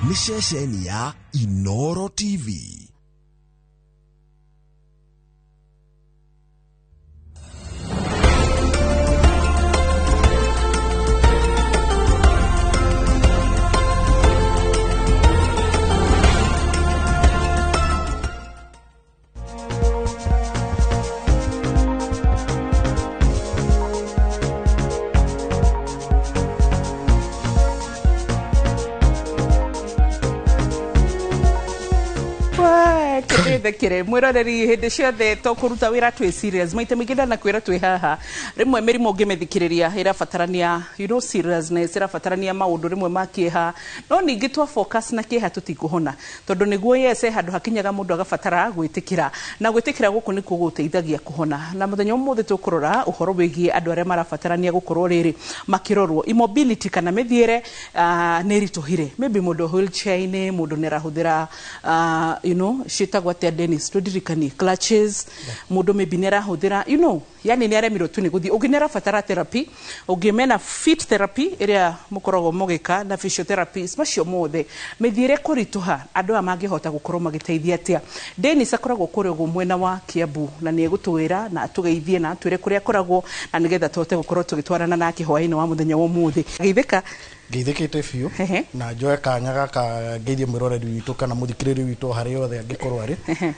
Nĩ ceceni ya Inoro TV. Kĩndĩthekere mwĩroreri hĩndĩ ciothe tũkũruta wĩra twĩ serious maita maingĩ ndanakwĩra twĩ haha rĩmwe mĩrimũ ũngĩmĩthikĩrĩria ĩrabatarania seriousness, ĩrabatarania maũndũ rĩmwe ma kĩeha, no ningĩ twa focus na kĩeha tũtikũhona tondũ nĩguo yese handũ hakinyaga mũndũ agabatara gwĩtĩkĩra, na gwĩtĩkĩra gũkũ nĩkuo gũteithagia kũhona. Na mũthenya ũmũthĩ tũkũrora ũhoro wĩgiĩ andũ arĩa marabatarania gũkorwo rĩrĩ makĩrorwo immobility kana mĩthiĩre nĩ ĩritũhire, maybe mũndũ wheelchair-inĩ, mũndũ nĩ arahũthĩra ciĩtagwo atĩa Dennis, tũndirikanie, clutches, mũndũ maybe nĩ arahũthĩra yani nĩ aremirwo tu nĩ gũthiĩ, ũngĩ nĩ arabatara therapy, ũngĩ mena fit therapy ĩrĩa mũkoragwo mũgĩka na physiotherapy, macio mothe mĩthiĩre kũritũha andũ aya mangĩhota gũkorwo magĩteithia atĩa. Dennis akoragwo kũrĩa ũguo mwena wa Kiambu na nĩ egũtwĩra na atũgeithie na atwĩre kũrĩa akoragwo na nĩgetha tũhote gũkorwo tũgĩtwarana nake hwaĩ-inĩ wa mũthenya wa ũmũthĩ. Geithĩka. Ngeithĩkĩte biũ na njoe kanya gaka ngeithie mwĩroreri witũ kana mũthikĩrĩri witũ harĩa othe angĩkorwo arĩ,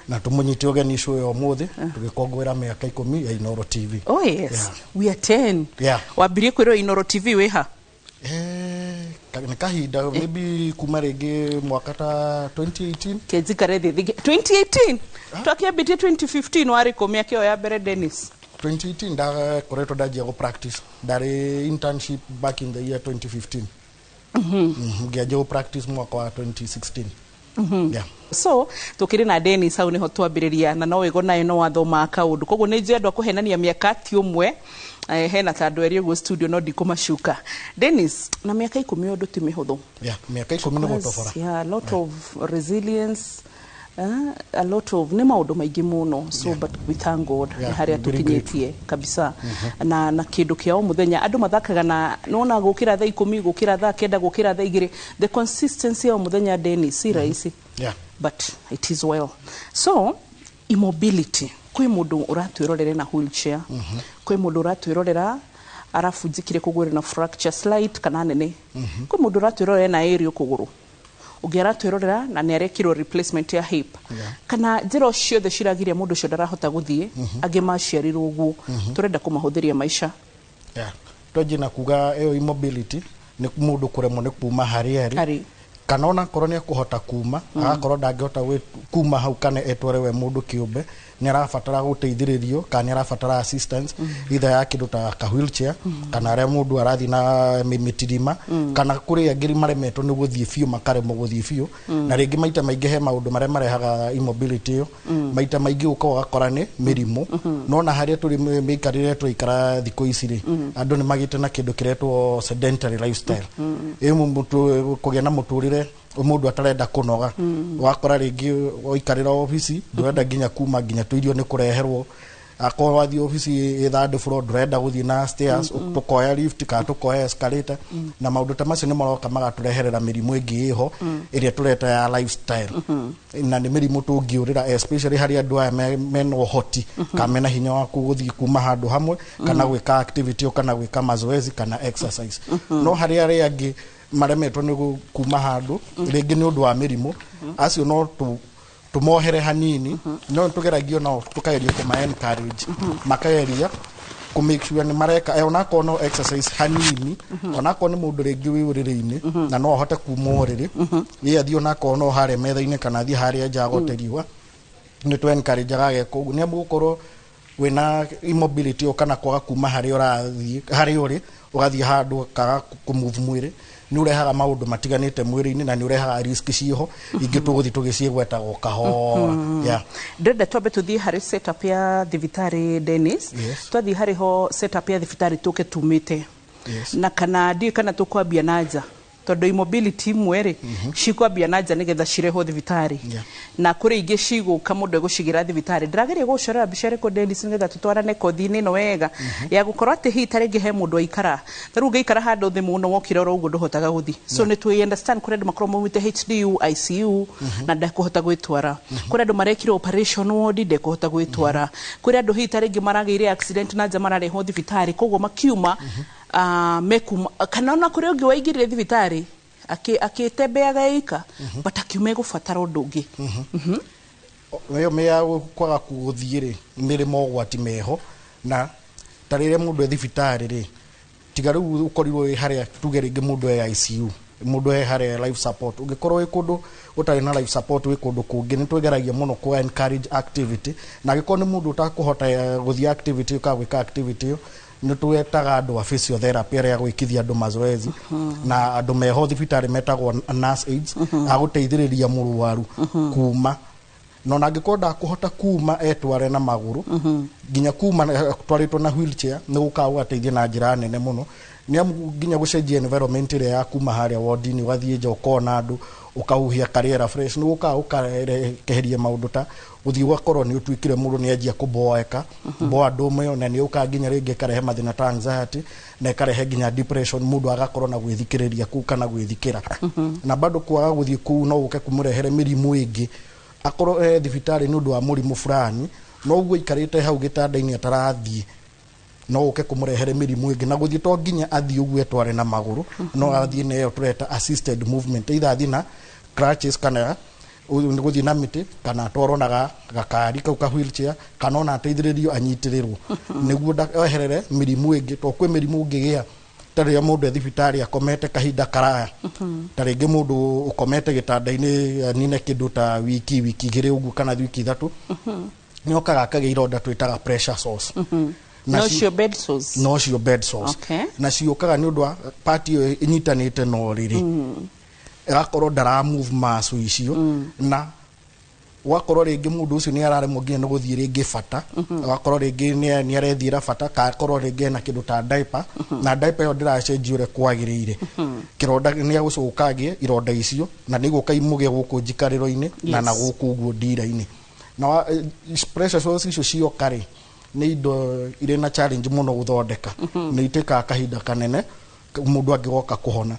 na tũmũnyite ũgeni show ya ũmũthĩ tũgĩkũngũĩra mĩaka 10 ya Inoro TV. Oh yes. Yeah. We are 10. Yeah. Wambirie kwĩrwo Inoro TV wĩ ha? Nĩ kahinda maybe kuma rĩngĩ mwaka ta 2018. Kenjikare thĩ thĩ 2018. Twakĩambĩtie 2015 warĩ kũ mĩaka ĩyo ya mbere Dennis? 2018 ndakoretwo ndanjia gũ practice, ndarĩ internship back in the year 2015. Ngĩanjia gũ practice mwaka wa 2016. Yeah. So tukiri na Dennis hau niho twambiriria na no wĩgo nayo no wathoma kaundu koguo nĩ njũĩ andũ a kũhenania mĩaka ti ũmwe, hena ta andũ erĩ ũguo studio no ndikũmacuka. Dennis, na mĩaka 10 ũndũ ti mĩhũthũ. Yeah, mĩaka 10 nĩ gũtobora. Yeah, a lot of resilience, a lot of nĩ maũndũ maingĩ mũno, so but we thank God nĩ harĩa tũkinyĩtie kabisa. Na kĩndũ kĩa o mũthenya andũ mathakaga na nona gũkĩra thaa 10, gũkĩra thaa 9, gũkĩra thaa 2, the consistency ya o mũthenya Dennis si rahisi. But it is well. So immobility, kwĩ mũndũ ũratwĩrorera na wheelchair, kwĩ mũndũ ũratwĩrorera arabunjikire kũgũrũ na fracture slight kana nene, kwĩ mũndũ ũratwĩrorera na aerial kũgũrũ, ũngĩ aratwĩrorera na nĩ arekirwo replacement ya hip, kana njĩra ciothe ciragiria mũndũ ũcio ndarahota gũthiĩ, angĩ maciarirwo ũguo, tũrenda kũmahũthĩria maica. Twanjie na kuga ĩyo immobility nĩ mũndũ kũremwo nĩ kuma harĩa arĩ, kana ona korwo nĩ ekũhota kuma, agakorwo ndangĩhota kuma hau kana etware we mũndũ kĩũmbe, nĩ arabatara gũteithĩrĩrio kana nĩ arabatara assistance either ya kĩndũ ta ka wheelchair, kana arĩa mũndũ arathiĩ na mĩtirima, kana kũrĩ angĩ maremetwo nĩ gũthiĩ biũ makaremwo gũthiĩ biũ. Na rĩngĩ maita maingĩ he maũndũ marĩa marehaga immobility ĩyo, maita maingĩ ũka ũgakora nĩ mĩrimũ. No na harĩa tũrĩ mĩikarĩre tũraikara thikũ ici rĩ, andũ nĩ magĩte na kĩndũ kĩretwo sedentary lifestyle. Ĩ kũgĩa na mũtũrĩre mũndũ atarenda kũnoga, wakora rĩngĩ waikarĩra obici ndũrenda nginya kuma nginya tũirio nĩ kũreherwo, akorwo wathiĩ obici ĩ third floor ndũrenda gũthiĩ na stairs, tũkoya lift kana tũkoya escalator, na maũndũ ta macio nĩ maroka magatũreherera mĩrimũ ĩngĩ ĩho ĩrĩa tũreta ya lifestyle, na nĩ mĩrimũ tũngĩũrĩra especially harĩ andũ aya mena ũhoti kana mena hinya wa gũthiĩ kuma handũ hamwe kana gwĩka activity kana gwĩka mazoezi kana exercise. No harĩ arĩa angĩ maremetwo nĩ kuma handũ rĩngĩ nĩ ũndũ wa mĩrimũ, acio no tũmohere hanini, no tũgeragio nao tũkageria kũma encourage, makageria kũ make sure nĩ mareka onakorwo no exercise hanini, onakorwo nĩ mũndũ rĩngĩ wĩ ũrĩrĩ-inĩ na no ahote kuma ũrĩrĩ, ĩ athiĩ onakorwo no harĩa metha-inĩ kana athiĩ harĩa nja agote riũa, nĩ tũ encourage ageka ũguo, nĩ amu gũkorwo wĩna immobility kana kwaga kuma harĩa ũrathiĩ harĩa ũrĩ ũgathiĩ handũ kaga kũ move mwĩrĩ, nĩ ũrehaga maũndũ matiganĩte mwĩrĩ-inĩ na nĩ ũrehaga risk ciĩho ingĩ tũgũthiĩ tũgĩciĩgwetaga o kahora. Ndĩrenda twambe tũthiĩ harĩ setup ya thibitarĩ Dennis. Twathiĩ harĩ ho setup ya thibitarĩ tũke tumĩte. Na kana ndiũĩ kana tũkwambia na nja. Tondu immobility imwe rĩ cikwambia na nja nigetha cirehwo thibitarĩ, na kũrĩ ingĩ cigũka mũndũ egũcigĩra thibitarĩ. Ndĩrageria gũcorera mbica ĩrĩkũ, Dennis, nĩgetha tũtwarane kothi-inĩ ĩno wega ya gũkorwo atĩ hihi ta rĩngĩ he mũndũ aikara, ta rĩu ũngĩikara handũ thĩ mũno wokĩra oro ũguo ndũhotaga gũthiĩ. So nĩ twĩ understand kũrĩ andũ makorwo maumĩte HDU, ICU na ndekũhota gwĩtwara, kũrĩ andũ marekirwo operation ward, ndekũhota gwĩtwara, kũrĩ andũ hihi ta rĩngĩ maragĩire accident na nja mararehwo thibitarĩ, koguo makiuma mekuma, kana ona kũrĩ ũngĩ waingĩrire thibitarĩ akĩtembeaga ika but akiuma egũbatara ũndũ ũngĩ. Ĩyo mĩa kwaga gũthiĩ rĩ, nĩ rĩ mogwati meho, na ta rĩrĩa mũndũ e thibitarĩ rĩ, tiga rĩu ũkorirwo wĩ harĩa, tuge rĩngĩ mũndũ e ICU, mũndũ e harĩa life support, ũngĩkorwo wĩ kũndũ ũtarĩ na life support, wĩ kũndũ kũngĩ, nĩ twĩgeragia mũno kũ encourage activity. Na angĩkorwo nĩ mũndũ ũtakũhota gũthiĩ activity kana gwĩka activity ĩyo, nĩ twetaga andũ a physiotherapy arĩa gwĩkithia andũ mazoezi, na andũ meho thibitarĩ metagwo nurse aides a gũteithĩrĩria mũrwaru kuma. No na angĩkorwo ndakũhota kuma etware na magũrũ, nginya kuma twarĩtwo na wheelchair, nĩ gũkaga gũgateithia na njĩra nene mũno, nĩ amu nginya gũcenjia environment ĩrĩa ya kuma harĩa wodi-inĩ, ũgathiĩ nja ũkona andũ, ũkahuhia karĩera fresh, nĩ gũkaga gũkarekeheria maũndũ ta gũthiĩ ũgakorwo nĩ ũtuĩkire mũndũ nĩ anjia kũboeka boredom ĩyo, na nĩ yũkaga nginya rĩngĩ ĩkarehe mathĩna ta anxiety na ĩkarehe nginya depression, mũndũ agakorwo na gwĩthikĩrĩria kũu kana gwĩthikĩra. Na bado kwaga gũthiĩ kũu no gũke kũmũrehere mĩrimũ ĩngĩ, akorwo e thibitarĩ nĩ ũndũ wa mũrimũ fulani, no ũguo aikarĩte hau gĩtanda-inĩ atarathiĩ no ũke kũmũrehere mĩrimũ ĩngĩ. Na gũthiĩ to nginya athiĩ ũguo etware na magũrũ, no athiĩ na ĩyo tũreta assisted movement, either athiĩ na crutches kana nĩ gũthiĩ na mĩtĩ, kana atwarwo na gakari kau ka wheelchair, kana ona ateithĩrĩrio anyitĩrĩrwo nĩguo eherere mĩrimũ ĩngĩ, to kwĩ mĩrimũ ũngĩgĩa ta rĩrĩa mũndũ e thibitarĩ akomete kahinda karaya, ta rĩngĩ mũndũ ũkomete gĩtanda-inĩ anine kĩndũ ta wiki 2 ũguo kana wiki 3, nĩ okaga akagĩa ironda twĩtaga pressure sores. No cio bed sores. No cio bed sores. Na ciũkaga nĩ ũndũ wa part ĩyo ĩnyitanĩte na ũrĩrĩ, ĩgakorwo ndara move muscle icio, na ũgakorwo rĩngĩ mũndũ ũcio nĩ araremwo nginya nĩ gũthiĩ rĩngĩ bata, ũgakorwo rĩngĩ nĩ arethiĩra bata, kana akorwo rĩngĩ ena kĩndũ ta diaper, na diaper ĩyo ndĩracenjio ũrĩa kwagĩrĩire, kĩronda nĩ egũcoka agĩe ironda icio, na nĩ igũka imũgĩe gũkũ njikarĩro-inĩ na gũkũ ũguo ndira-inĩ. Na pressure sores icio cioka rĩ, nĩ indo irĩ na challenge mũno gũthondeka, nĩ itĩkaga kahinda kanene mũndũ angĩgoka kũhona.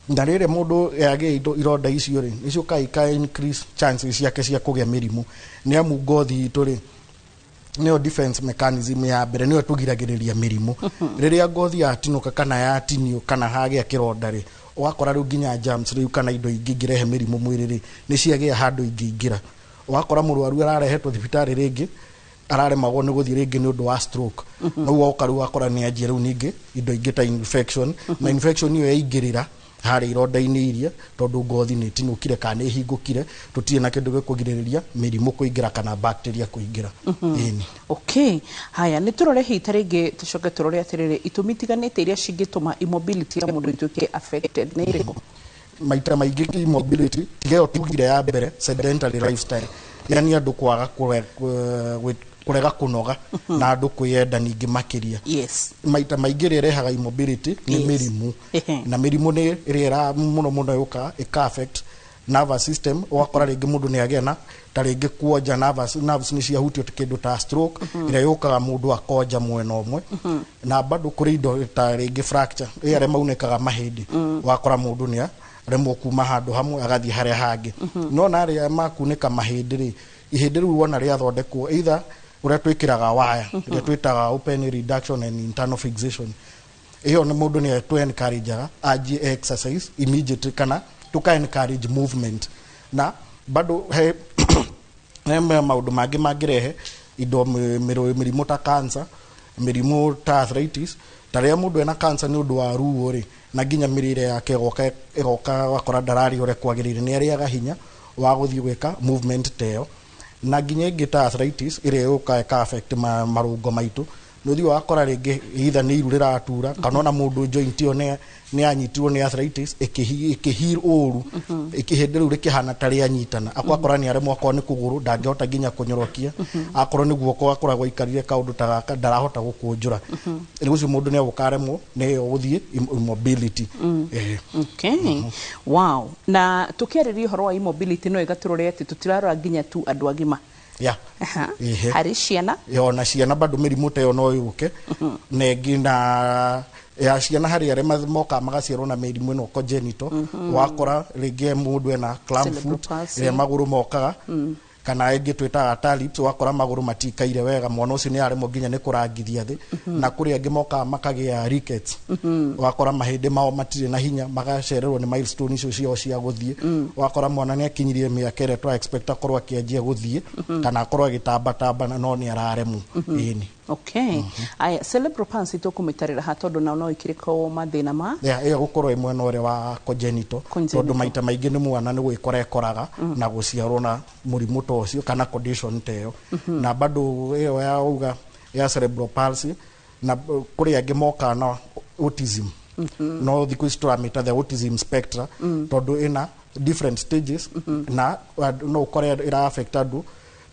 Na rĩrĩa mũndũ yagĩa indo ironda icio rĩ, nĩ ciũkaga ika increase chances ciake cia kũgĩa mĩrimũ, nĩ amu ngothi itũ rĩ, nĩyo defense mechanism ya mbere, nĩyo tũgiragĩrĩria mĩrimũ. Rĩrĩa ngothi yatinũka kana yatinio kana hagĩa kĩronda rĩ, ũgakora rĩu nginya germs rĩu kana indo ingĩ ingĩrehe mĩrimũ mwĩrĩ rĩ, nĩ ciagĩa handũ ingĩingĩra. Ũgakora mũrwaru ararehetwo thibitarĩ rĩngĩ araremagwo nĩ gũthiĩ rĩngĩ nĩ ũndũ wa stroke, no woka rĩu ũgakora nĩ anjia rĩu ningĩ indo ingĩ ta infection, na infection ĩyo yaingĩrĩra harĩa ironda-inĩ iria, tondũ ngothi nĩ ĩtinũkire kana nĩ ĩhingũkire, tũtirĩ na kĩndũ gĩkũgirĩrĩria mĩrimũ kũingĩra kana bacteria kũingĩra. Ĩni. Okay, haya, nĩ tũrore hihi ta rĩngĩ tũcoke tũrore atĩrĩrĩ, itũmi itiganĩte iria cingĩtũma immobility ya mũndũ ituĩke affected nĩ irĩkũ? Maita maingĩ immobility, tiga ĩyo tugire ya mbere, sedentary lifestyle, yani andũ kwaga kũrega kũnoga na andũ kwĩyenda ningĩ makĩria. Maita maingĩ ĩrĩa ĩrehaga immobility nĩ mĩrimũ, na mĩrimũ nĩ ĩrĩa ĩra mũno mũno yũkaga ĩka affect nervous system. Ũgakora rĩngĩ mũndũ nĩ agĩa na ta rĩngĩ kuonja, nerves nĩ ciahutio kĩndũ ta stroke ĩrĩa yũkaga mũndũ akonja mwena ũmwe. Na bado kũrĩ indo ta rĩngĩ fracture, ĩ arĩa maunĩkaga mahĩndĩ, ũgakora mũndũ nĩ aremwo kuma handũ hamwe agathiĩ harĩa hangĩ. No na arĩa makunĩka mahĩndĩ rĩ, ihĩndĩ rĩu wona rĩathondekwo, either ũrĩa twĩkĩraga waya ĩrĩa twĩtaga open reduction and internal fixation, ĩyo nĩ mũndũ nĩ tũ encourage anjie exercise immediately kana tuka encourage movement. Na bado he maũndũ mangĩ mangĩrehe indo mĩrimũ ta cancer, mĩrimũ ta arthritis. Ta rĩrĩa mũndũ ena cancer nĩ ũndũ wa ruo rĩ, na nginya mĩrĩre yake ĩgoka wakora ndararĩa ũrĩa kwagĩrĩire, nĩ arĩaga hinya wa gũthiĩ gwĩka movement ta ĩyo. Na nginya ĩngĩ ta arthritis ĩrĩa yũkaga ĩka affect marũngo maitũ, nĩ ũthiaga ũgakora rĩngĩ either nĩ iru rĩratura kana ona mũndũ joint ĩyo Nĩ anyitirwo nĩ arthritis ĩkĩheal ũru, ĩkĩhĩndĩ rĩu rĩkĩhana ta rĩanyitana. Akwakora nĩ aremwo, akorwo nĩ kũgũrũ ndangĩhota nginya kũnyorokia, akorwo nĩ guoko akoragwo aikarire kaũndũ ta gaka ndarahota gũkũnjũra. Rĩu ũcio mũndũ nĩ agũka aremwo nĩ gũthiĩ, immobility. Okay. Wow. Na tukiarĩria ũhoro wa immobility, no ĩgatũrore atĩ tũtirarora nginya tu andũ agima. Yeah. Aha. Ehe. Harĩ ciana. Ona ciana bado mĩrimũ ta ĩyo no yũke, na ĩngĩ na ya ciana harĩ arĩa mokaga magaciarwo na mĩrimũ ĩno congenital. Wakora rĩngĩ mũndũ ena club Cerebral foot, palsy. ĩrĩa magũrũ mokaga, kana ĩngĩ twĩtaga talipes, wakora magũrũ matikaire wega, mwana ũcio nĩ aremwo nginya nĩ kũrangithia thĩ. Na kũrĩ angĩ mokaga makagĩa rickets, wakora mahĩndĩ mao matirĩ na hinya, magacererwo nĩ milestone icio ciao cia gũthiĩ. Wakora mwana nĩ akinyirie mĩaka ĩrĩa twa expect akorwo akĩanjia gũthiĩ kana akorwo agĩtambatamba, no nĩ araremwo, ĩni. Okay. Aya, cerebral palsy tũkũmĩtarĩra ha, tondũ nao no ĩkĩrĩko mathĩna ma Yeah, ĩyo gũkorwo ĩ mwena ũrĩa wa congenital, Congenital. tondũ maita maingĩ nĩ mwana nĩ gwĩkora ekoraga na gũciarwo na mũrimũ ta ũcio kana condition ta ĩyo. Na bado ĩyo ya uga ya cerebral palsy, na kũrĩ angĩ mokaga na autism, no thikũ ici tũramĩta the autism spectra, tondũ ĩna different stages na no ũkore ĩra affect andũ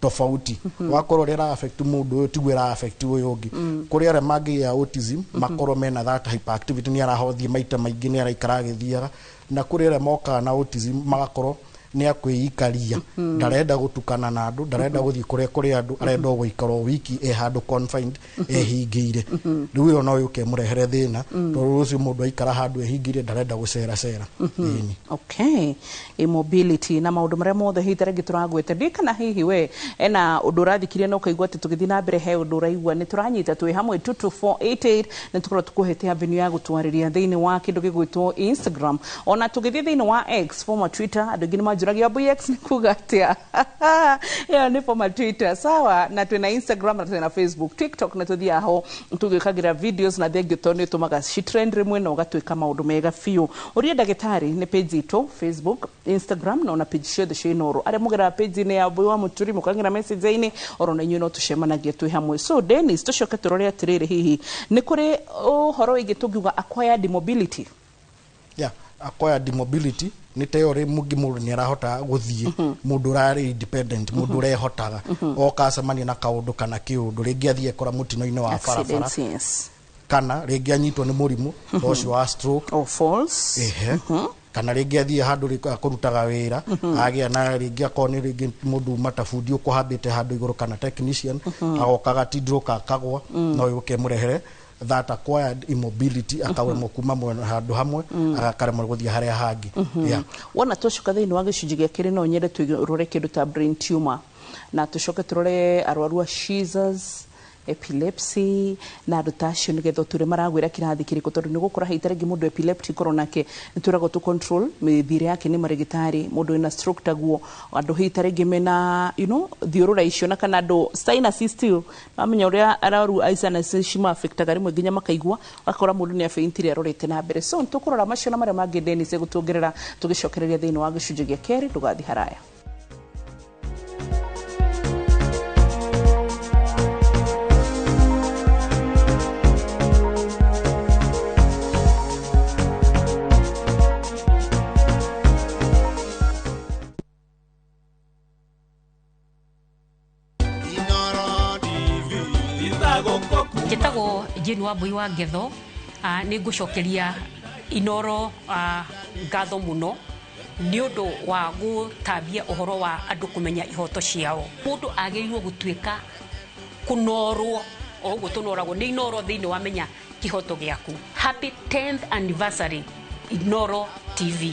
tofauti. Wakorwo ũrĩa ĩra affect mũndũ ũyũ tiguo ĩra affect ũyũ ũngĩ. Kũrĩ arĩa mangĩgĩa autism makorwo mena that hyperactivity, nĩ arahothiĩ maita maingĩ, nĩ araikara agĩthiaga. Na kũrĩ arĩa mokaga na autism magakorwo nĩ akwĩikaria, ndarenda gũtukana na andũ, ndarenda gũthiĩ kũrĩa kũrĩ andũ, arenda o gũikara o wiki e handũ confined ehingĩire. Rĩu ĩyo no yũke ĩmũrehere thĩna, tondũ ũcio mũndũ aikara handũ ehingĩire, ndarenda gũcera cera, ĩni. Okay, immobility na maũndũ marĩa mothe hihi tarĩngĩ tũragwĩte ndi, kana hihi we ena ũndũ ũrathikiria na ũkaigua atĩ tũgĩthiĩ na mbere he ũndũ ũraigua nĩ tũranyita, twĩ hamwe 22488 nĩ tũkorwo tũkũhete avenue ya gũtwarĩria thĩinĩ wa kĩndũ gĩgwĩtwo Instagram, ona tũgĩthiĩ thĩinĩ wa X, former Twitter. Andũ aingĩ nĩ manjũragia Wambui X nĩ kuga atĩa. Ĩyo nĩ former Twitter, sawa. Na twĩna Instagram na twĩna Facebook, TikTok, na tũthiaga ho tũgĩkagĩra videos, na thengio tondũ nĩ ũtũmaga ci trend rĩmwe na ũgatuĩka maũndũ mega biũ. Ũria ndagĩtarĩ nĩ page itũ Facebook, Instagram, na ona page ciothe cia Inooro. Arĩa mũgeraga page-inĩ ya Wambui wa Mũturi mũkagĩra message-inĩ, oro na inyuĩ no tũcemanagia twĩ hamwe. So Dennis, tũcoke tũrore atĩrĩrĩ, hihi nĩ kũrĩ ũhoro wĩgiĩ tũngiuga acquired immobility? Yeah, acquired immobility nĩ ta ĩyo rĩmwe mũndũ nĩ arahota gũthiĩ, mũndũ ũrarĩ independent, mũndũ ũrehotaga, oka acemania na kaũndũ kana kĩũndũ, rĩngĩ athiĩ ekora mũtino-inĩ wa barabara, Accidents, yes. kana rĩngĩ anyitwo nĩ mũrimũ ta ũcio wa stroke or falls. Ehe. Kana rĩngĩ athiĩ handũ akũrutaga wĩra, agĩa na rĩngĩ akorwo nĩ rĩngĩ mũndũ uma ta bundi ũkũhambĩte handũ igũrũ kana technician, agoka agatindĩrũka akagwa, no yũke ĩmũrehere that acquired immobility, akaremwo kuma mwena handũ hamwe agakaremwo gũthiĩ harĩa hangĩ. Yeah. Wona twacoka thĩinĩ wa gĩcunjĩ gĩa kerĩ, no nyende tũrore kĩndũ ta brain tumor, na tũcoke tũrore arwaru a seizures, epilepsy, na andũ ta acio, nĩgetha ũtũre maragwĩra kĩrathi kĩrĩkũ, tondũ nĩ gũkora haita rĩngĩ mũndũ epileptic korwo nake nĩ twĩragwo tũ control mĩthiĩre yake nĩ marĩgĩtarĩ, mũndũ wĩna stroke taguo, andũ hihi ta rĩngĩ mena thiũrũra icio, na kana andũ sinuses still, mamenya ũrĩa arwaru a sinuses cima-affectaga rĩmwe nginya makaigua, ũgakora mũndũ nĩ afaintire arorete na mbere. So nĩ tũkũrora macio na marĩa mangĩ Dennis egũtuongerera tũgĩcokereria thĩinĩ wa gĩcunjĩ gĩa kerĩ. Ndũgathiĩ haraya. Njĩtagwo Jane Wambui wa Ngetho. Nĩ ngũcokeria Inoro ngatho mũno nĩ ũndũ wa gũtambia ũhoro wa andũ kũmenya ihoto ciao. Mũndũ agĩrĩirwo gũtuĩka kũnorwo o ũguo tũnoragwo nĩ Inoro thĩinĩ wa Menya Kĩhoto Gĩaku. Happy 10th anniversary, Inoro TV.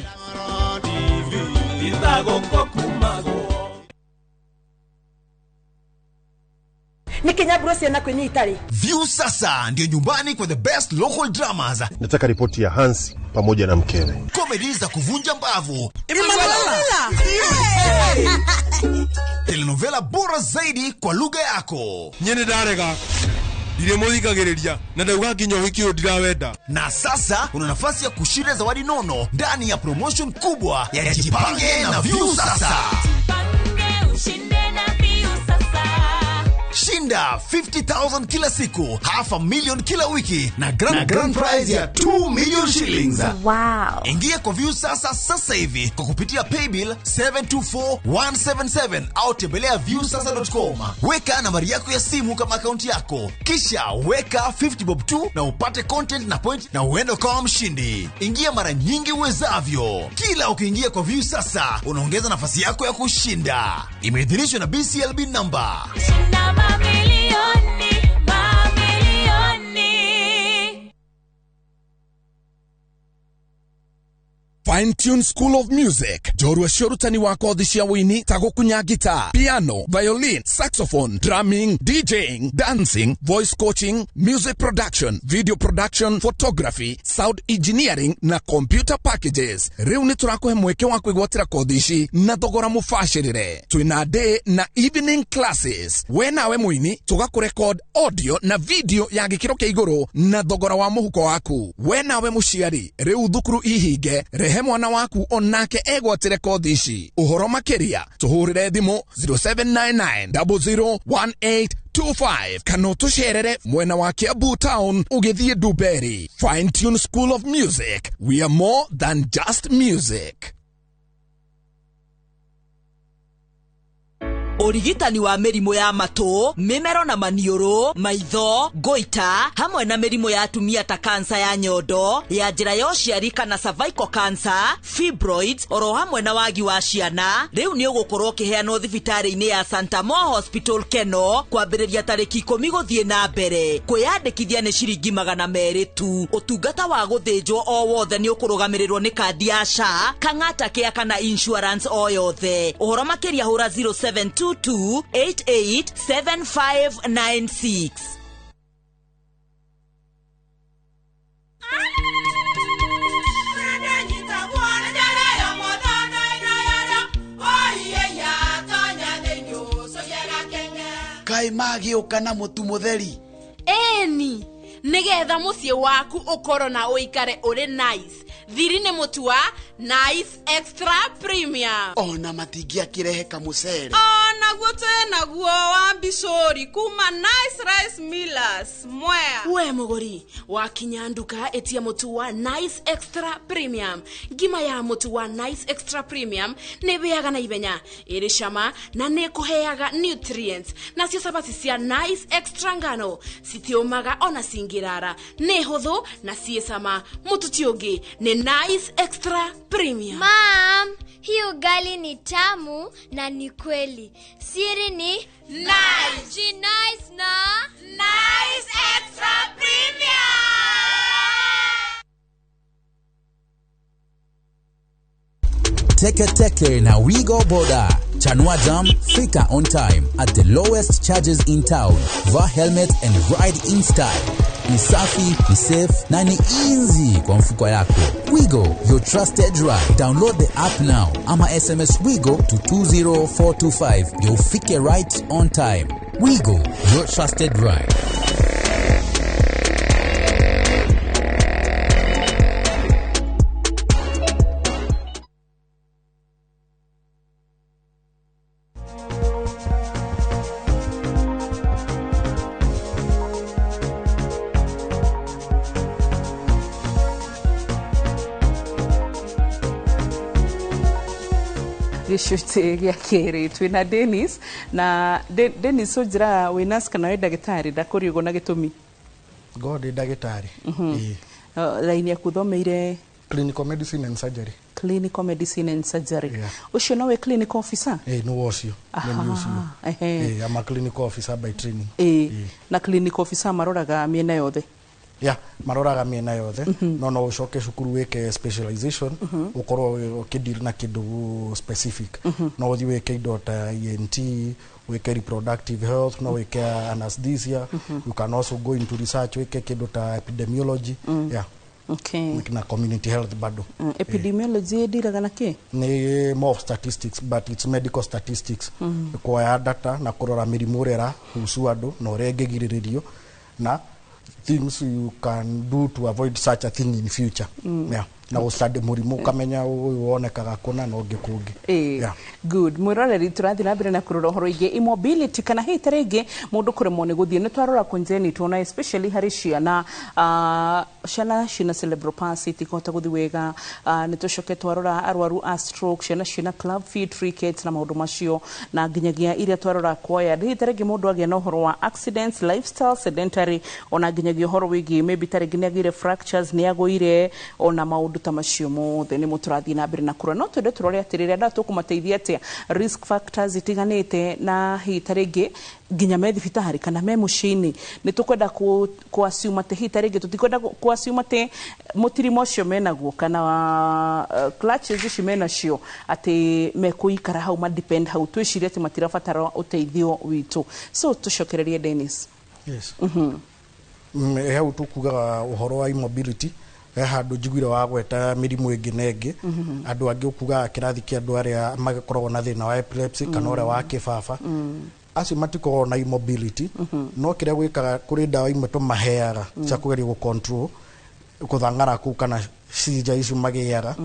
Nä kä nyamburo ciana kwä nyita rä. View sasa ndio nyumbani kwa the best local dramas, Nataka ripoti ya Hansi pamoja na mkewe. Comedy za kuvunja mbavu, telenovela bora zaidi kwa lugha yako. Nyene ndarega ndirĩ mũthikagĩrĩria na ndauga nginya ũhiki ũyũ ndirawenda. Na sasa una nafasi ya kushinda zawadi nono ndani ya promotion kubwa ya Jipange na View Sasa. Ushinde na View Sasa. Shinda Shinda 50,000 kila siku, 500,000 kila wiki na grand prize ya 2 million shillings. Wow. Ingia kwa Viusasa sasa hivi kwa kupitia paybill 724177 au tembelea viusasa.com. Weka nambari yako ya simu kama akaunti yako, kisha weka 50 bob tu na upate content na point na uende ukawa mshindi. Ingia mara nyingi uwezavyo. Kila ukiingia kwa Viusasa unaongeza nafasi yako ya kushinda. Imeidhinishwa na BCLB number. Shinda mamilioni, mamilioni. Fine Tune School of Music, njorua cia ũrutani wa kothi cia wũini ta gũkunya guitar, piano, violin, saxophone, drumming, DJing, dancing, voice coaching, music production, video production, photography, sound engineering na computer packages. Rĩu nĩ tũrakũhe mweke wa kwĩgwatĩra kothi ici na thogora mũbacĩrĩre. Twĩna day na evening classes. We nawe mũini tũgakũrekod audio na video ya gĩkĩro kĩa igũrũ na thogora wa mũhuko waku. We nawe mũciari, rĩu thukuru ihinge, rehe mwana waku onake egwatĩre kothi ici. Ũhoro makĩria tũhũrĩre thimũ 0799 001825 kana ũtũcerere mwena wa Kiambu Town ũgĩthiĩ Dumberi. Fine Tune School of Music, we are more than just music. Ũrigitani wa mĩrimũ ya matũ, mĩmero na maniũrũ, maitho, ngoita, hamwe na mĩrimũ ya atumia ta kansa ya nyondo, ya njĩra ya ũciari kana cervical cancer, fibroids, oro hamwe na wagi wa ciana, rĩu nĩ ũgũkorwo ũkĩheanwo thibitarĩ-inĩ ya Santa Mo Hospital Keno kwambĩrĩria tarĩki 10 gũthiĩ na mbere. Kwĩyandĩkithia nĩ ciringi 200 tu. Ũtungata wa gũthĩnjwo o wothe nĩ ũkũrũgamĩrĩrwo nĩ kandi ya SHA, Kang'ata Care kana insurance o yothe. Ũhoro makĩria hũra 07 22887596. Kai magĩũka na mũtu mũtheri. Eni, nĩgetha mũciĩ waku ũkorwo na ũikare ũrĩ nice. Thiri nĩ mũtu wa Nice Extra Premium. Ona matingĩakĩrehe kamũcere. Onaguo twĩnaguo wa mbicũri kuma Nice Rice Millers Mwea. We mũgũri wakinya nduka ĩtia mũtu wa Nice Extra Premium. Ngima ya mũtu wa Nice Extra Premium nĩ ĩhĩaga na ihenya, ĩrĩ cama na nĩ ĩkũheaga nutrients. Nacio cabaci cia Nice Extra ngano citiũmaga ona cingĩrara, nĩ hũthũ na ciĩ cama. Mũtu ti ũngĩ nĩ Nice Extra Premium. Mom, hii ugali ni tamu na ni kweli. Siri ni Nice. Nice na Nice Extra Premium. Teke Teke na Wigo Boda. Chanua Jam, fika on time at the lowest charges in town. Vaa helmet and ride in style. Ni safi, ni safe na ni easy kwa mfuko yako. Wigo, your trusted ride. Download the app now ama SMS Wigo to 20425. You'll fike right on time. Wigo, your trusted ride. Gĩcunjĩ gĩa kerĩ twĩna Dennis na Dennis ũnjĩraga wĩ nurse kana wĩ ndagĩtarĩ ndakũria ũguo na gĩtũmi. Ngo ndĩ ndagĩtarĩ. Raini yaku ũthomeire clinical medicine and surgery. Clinical medicine and surgery. Ũcio no wĩ clinical officer? Ĩĩ nĩwe ũcio. Nĩ ũcio. Ĩĩ I'm a clinical officer by training. Ĩĩ na clinical officer maroraga mĩena yothe? Yeah, maroraga mĩena yothe. No no ũcoke cukuru wĩke specialization, ũkorwo ũkĩdeal na kĩndũ specific. No ũthiĩ wĩke indo ta ENT, wĩke reproductive health, no wĩke anesthesia. You can also go into research, wĩke kĩndũ ta epidemiology. Yeah. Okay. Na community health bado. Epidemiology ĩndiraga na kĩ? Ni more of statistics, but it's medical statistics. Kuoya data na kũrora mĩrimũ ĩrĩa ĩrahusu andũ na ũrĩa ĩngĩgirĩrĩrio na things you can do to avoid such a thing in future. Yeah. Na gũstudy mũrimũ, ũkamenya ũyũ wonekaga kũna na ũngĩ kũngĩ. Ĩĩ. Good. Mwĩroreri, tũrathiĩ na mbere na kũrora ũhoro ingĩ immobility, kana hihi ta rĩngĩ mũndũ kũremwo nĩ gũthiĩ. Nĩ twarora congenital, na especially harĩ ciana, ciana ciĩna cerebral palsy itikũhota gũthiĩ wega. Nĩ tũcoke twarora arwaru a stroke, ciana ciĩna club feet, rickets na maũndũ macio, na nginyagia iria twarora acquired, hihi ta rĩngĩ mũndũ agĩa na ũhoro wa accidents, lifestyle, sedentary, ona nginyagia ũhoro wĩgiĩ maybe ta rĩngĩ nĩ agĩire fractures, nĩ agũire, ona maũndũ ta macio mothe nĩmo tũrathiĩ na mbere na kũrora. No twende tũrore atĩrĩrĩ, andũ aya tũkũmateithia atĩa, risk factors itiganĩte, na hihi ta rĩngĩ nginya me thibitarĩ kana me mũciĩ-inĩ, nĩ tũkwenda kũ assume atĩ hihi ta rĩngĩ tũtikwenda kũ assume atĩ mũtirimo ũcio menaguo kana clutches ici menacio atĩ mekũikara hau, ma depend hau, twĩcirie atĩ matirabatara ũteithio witũ. So tũcokererie, Dennis. Yes. Hau tukugaga ũhoro wa immobility, he handũ njiguire wagweta mĩrimũ ĩngĩ na ĩngĩ. Andũ angĩ ũkugaga kĩrathi kĩa andũ arĩa magĩkoragwo na thĩna wa epilepsy kana ũrĩa wa kĩbaba, acio matikoragwo na immobility, no kĩrĩa gwĩkaga, kũrĩ ndawa imwe tũmaheaga cia kũgeria gũ control gũthang'ara kũu kana seizure icio magĩaga.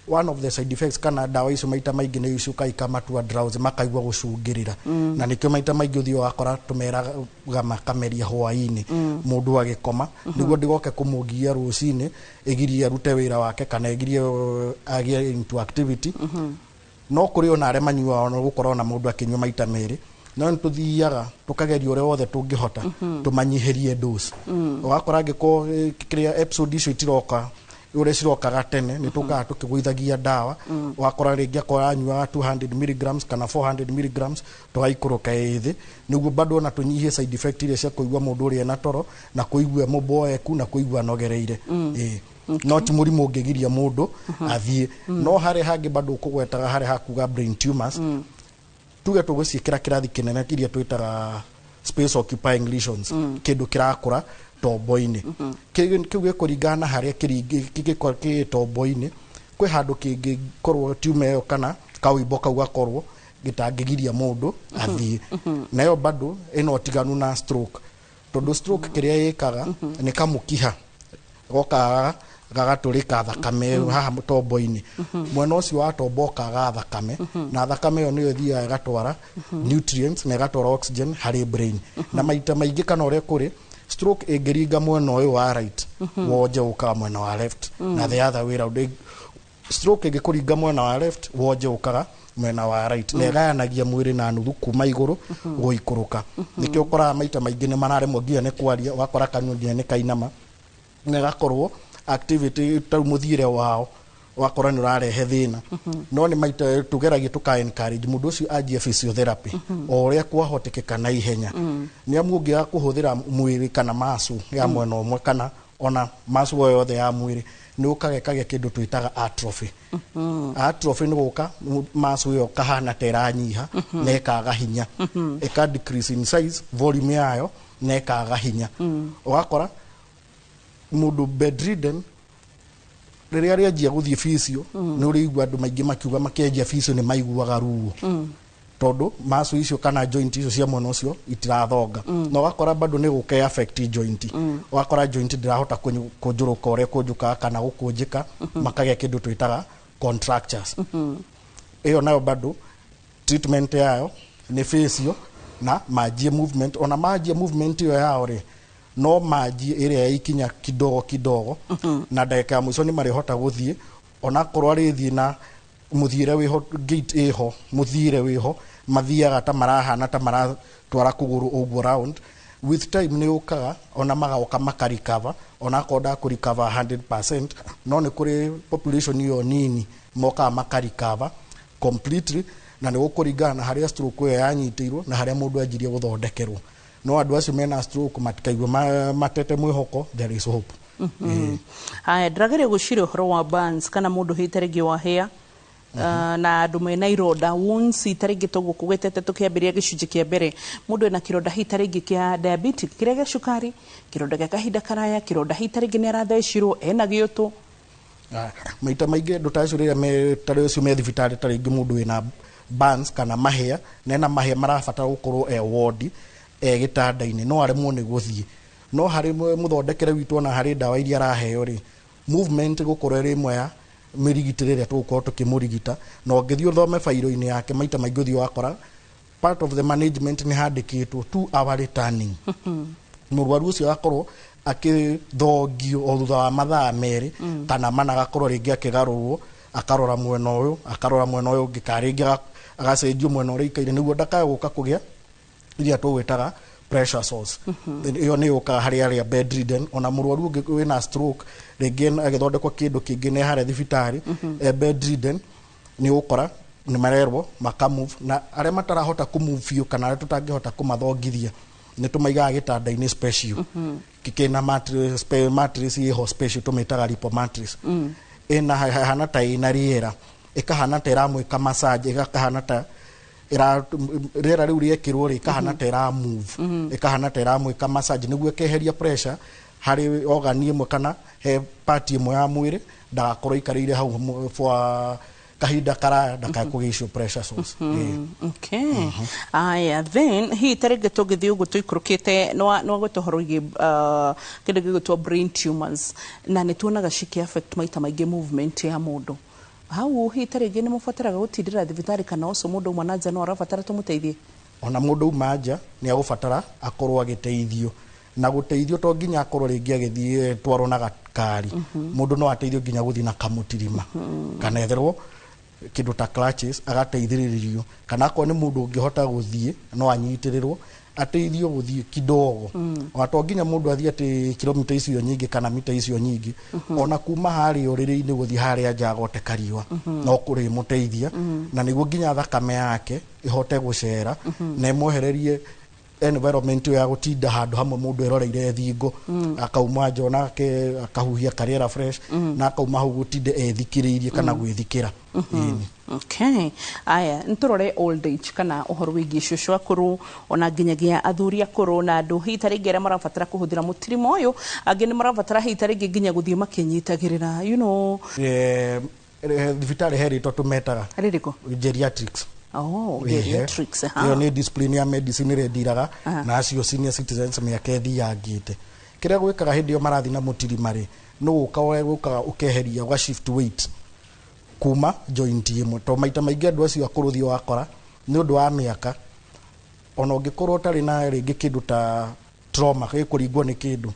One of the side effects kana ndawa icio maita maingĩ nĩ icuka ikamatua drowsy, makaigua gũcũngĩrĩra. Na nĩkĩo maita maingĩ ũthiĩ wakora tũmeraga makameria hwaĩ-inĩ mũndũ agĩkoma, nĩguo ndĩgoke kũmũgia rũcinĩ, ĩgirie arute wĩra wake kana ĩgirie agĩe into activity. No kũrĩ ona arĩa manyuaga, ona gũkorwo na mũndũ akĩnyua maita merĩ, no nĩ tũthiaga tũkageria ũrĩa wothe tũngĩhota tũmanyihĩrie dose. Ũgakora angĩkorwo kĩrĩa episode icio itiroka ũrĩa cirokaga tene, nĩ tũkaga tũkĩgũithagia ndawa. Ũgakora rĩngĩ akorwo anyuaga 200 milligrams kana 400 milligrams, tũgaikũrũka ĩ thĩ, nĩguo bado ona tũnyihie side effect iria cia kũigua mũndũ ũrĩa ena toro na kũigua mũboeku na kũigua anogereire. Ĩĩ. No ti mũrimũ ũngĩgiria mũndũ athiĩ. No harĩ hangĩ bado ũkũgwetaga harĩ hakuga brain tumors, tuge tũgũciĩkĩra kĩrathi kĩnene iria twĩtaga space occupying lesions, kĩndũ kĩrakũra tombo-inĩ. Kĩu gĩkũringana na harĩa kĩngĩkorwo kĩ tombo-inĩ. Kwĩ handũ kĩngĩkorwo tumor ĩyo kana kawimbo kau gakorwo gĩtangĩgiria mũndũ athiĩ. Nayo bado ĩna ũtiganu na stroke, tondũ stroke kĩrĩa ĩkaga nĩ kamũkiha gokaga gagatũrĩka thakame haha tombo-inĩ. Mwena ũcio wa tombo ũkaga thakame, na thakame ĩyo nĩyo ĩthiaga ĩgatwara nutrients na ĩgatwara oxygen harĩ brain. Na maita maingĩ kana ũrĩa kũrĩ, stroke ĩngĩringa mwena ũyũ wa right, wonje ũkaga mwena wa left, na the other way round, stroke ĩngĩkũringa mwena wa left, wonje ũkaga mwena wa right, na ĩgayanagia mwĩrĩ na nuthu kuma igũrũ gũikũrũka. Nĩkĩo ũkoraga maita maingĩ nĩ mararemwo nginya nĩ kwaria, ũgakora kanua nginya nĩ kainama, na ĩgakorwo activity ta rĩu mũthiĩre wao ũgakora nĩ ũrarehe thĩna. No nĩ maita tũgeragia tũka encourage mũndũ ũcio anjie physiotherapy o ũrĩa kwahotekeka na ihenya, nĩ amu ũngĩaga kũhũthĩra mwĩrĩ kana muscle ya mwena ũmwe kana ona muscle o yothe ya mwĩrĩ, nĩ ũkaga ĩkagĩa kĩndũ twĩtaga atrophy. Atrophy nĩ gũka muscle ĩyo kahana ta ĩranyiha na ĩkaga hinya, ĩka decrease in size, volume yayo, na ĩkaga hinya. Ũgakora mũndũ bedridden rĩrĩa rĩanjia gũthiĩ physio, nĩ ũrĩigua andũ maingĩ makiuga makĩanjia physio nĩ maiguaga ruo, tondũ muscle icio kana joint icio cia mwena ũcio itirathonga. Na ũgakora bado nĩ gũka affect joint, ũgakora joint ndĩrahota kũnjũrũka ũrĩa kũnjũkaga kana gũkũnjĩka, makagĩa kĩndũ twĩtaga contractures. Ĩyo nayo bado treatment yayo nĩ physio na manjie movement. Ona manjie movement ĩyo yao rĩ, no manjie ĩrĩa ya ikinya kidogo kidogo, na ndagĩka ya mũico nĩ marĩhota gũthiĩ, onakorwo arĩthiĩ na mũthiĩre wĩho, gait ĩho, mũthiĩre wĩho, mathiaga ta marahana ta maratwara kũgũrũ ũguo round. With time nĩ ũkaga ona magoka makarecover, onakorwo ndakũrecover 100%, no nĩ kũrĩ population ĩyo nini mokaga makarecover completely, na nĩ gũkũringana na harĩa stroke ĩyo yanyitĩirwo na harĩa mũndũ anjirie gũthondekerwo. No andũ acio mena stroke matikaigua matete mwĩhoko, there is hope. Ĩĩ. Haya, ndĩrageria gwĩciria ũhoro wa burns kana mũndũ hihi ta rĩngĩ wahĩa, na andũ mena ironda, wounds, ta rĩngĩ toguo kũgwetete tũkĩambĩrĩria gĩcunjĩ kĩa mbere, mũndũ ena kĩronda hihi ta rĩngĩ kĩa diabetic, kĩrĩa gĩa cukari, kĩronda gĩa kahinda karaya, kĩronda hihi ta rĩngĩ nĩ arathecirwo, ena gĩũtũ. Ah, maita maingĩ andũ ta acio rĩrĩa me tarĩ ũcio me thibitarĩ, ta rĩngĩ mũndũ wĩna burns kana mahĩa, na ena mahĩa marabatara gũkorwo e wodi, e gĩtanda-inĩ, no aremwo nĩ gũthiĩ, no harĩ mũthondekere witũ ona harĩ ndawa iria araheo rĩ. Movement gũkorwo ĩrĩ ĩmwe ya mĩrigitĩre ĩrĩa tũgũkorwo tũkĩmũrigita, na ũngĩthiĩ ũthome bairo-inĩ yake, maita maingĩ ũthiĩ wakora part of the management nĩ handĩkĩtwo 2 hour returning. Mũrwaru ũcio agakorwo akĩthongio o thutha wa mathaa 2 kana 4, agakorwo rĩngĩ akĩgarũrwo, akarora mwena ũyũ, akarora mwena ũyũ ũngĩ, kana rĩngĩ agacenjio mwena ũrĩa aikaire, nĩguo ndakae gũka kũgĩa iria tũgwĩtaga pressure sores. Ĩyo nĩ yũkaga harĩ arĩa bedridden. Ona mũrwaru ũngĩ wĩna stroke, rĩngĩ agĩthondekwo kĩndũ kĩngĩ nĩ harĩa thibitarĩ, e bedridden, nĩ ũgũkora nĩ marerwo makamove. Na arĩa matarahota kũmove biũ, kana arĩa tũtangĩhota kũmathongithia, nĩ tũmaigaga gĩtanda-inĩ special kĩna mattress, mattress ĩho special tũmĩtaga lipo mattress. Ĩna hana ta ĩna rĩera, ĩkahana ta ĩramwĩka massage, ĩgakahana ta ĩra rĩera rĩu rĩekĩrwo rĩ, ĩkahana ta ĩra move, ĩkahana ta ĩramwĩka massage, nĩguo ĩkeheria pressure harĩ organ ĩmwe kana he part ĩmwe ya mwĩrĩ, ndagakorwo aikarĩire hau for kahinda karaya, ndakae kũgĩa icio pressure sores. Ĩĩ. Okay, aya, then hihi ta rĩngĩ tũngĩthiĩ ũguo tũikũrũkĩte, nĩ wagweta ũhoro wĩgiĩ kĩndũ gĩgwĩtwo brain tumors, na nĩ tuonaga cikĩ affect maita maingĩ movement ya mũndũ hau. Hihi ta rĩngĩ nĩ mũbataraga gũtindĩra thibitarĩ, kana ũcio mũndũ ũmwe na nja no arabatara tũmũteithie? Ona mũndũ uma nja nĩ agũbatara akorwo agĩteithio, na gũteithio to nginya akorwo rĩngĩ agĩthiĩ twarwo na gakari. Mũndũ no ateithio nginya gũthiĩ na kamũtirima, kana etherwo kĩndũ ta crutches agateithĩrĩrio, kana akorwo nĩ mũndũ ũngĩhota gũthiĩ, no anyitĩrĩrwo ateithio gũthiĩ kidogo. Ona to nginya mũndũ athiĩ atĩ kilomita icio nyingĩ kana mita icio nyingĩ. Ona kuma harĩa ũrĩrĩ-inĩ gũthiĩ harĩa nja agote kariũa no kũrĩmũteithia, na nĩguo nginya thakame yake ĩhote gũcera na ĩmwehererie environment ĩyo ya gũtinda handũ hamwe mũndũ eroreire thingo. Akauma nja onake akahuhia karĩera fresh, na akauma hau gũtinde ethikĩrĩirie kana gwĩthikĩra. Ĩni. Okay, aya, nĩtũrore old age kana ũhoro wĩgiĩ cũcũ akũrũ, ona nginyagia athuri akũrũ, na andũ hihi ta rĩngĩ arĩa marabatara kũhũthĩra mũtirima ũyũ, angĩ nĩ marabatara hihi ta rĩngĩ nginya gũthiĩ makĩnyitagĩrĩra. Thibitarĩ he rĩtwa tũmetaga. Rĩrĩkũ? Geriatrics. Oh, geriatrics. Ĩyo nĩ discipline ya medicine ĩrĩa ĩndiraga na acio senior citizens, mĩaka ĩthiangĩte. Kĩrĩa gwĩkaga hĩndĩ ĩyo marathiĩ na mũtirima rĩ, nĩ gũka gũkaga ũkeheria, ũga shift weight kuma joint ĩmwe, to maita maingĩ andũ acio akũrũ thiĩ wakora nĩ ũndũ wa mĩaka, ona ũngĩkorwo ũtarĩ na rĩngĩ kĩndũ ta trauma, gĩkũringwo nĩ kĩndũ,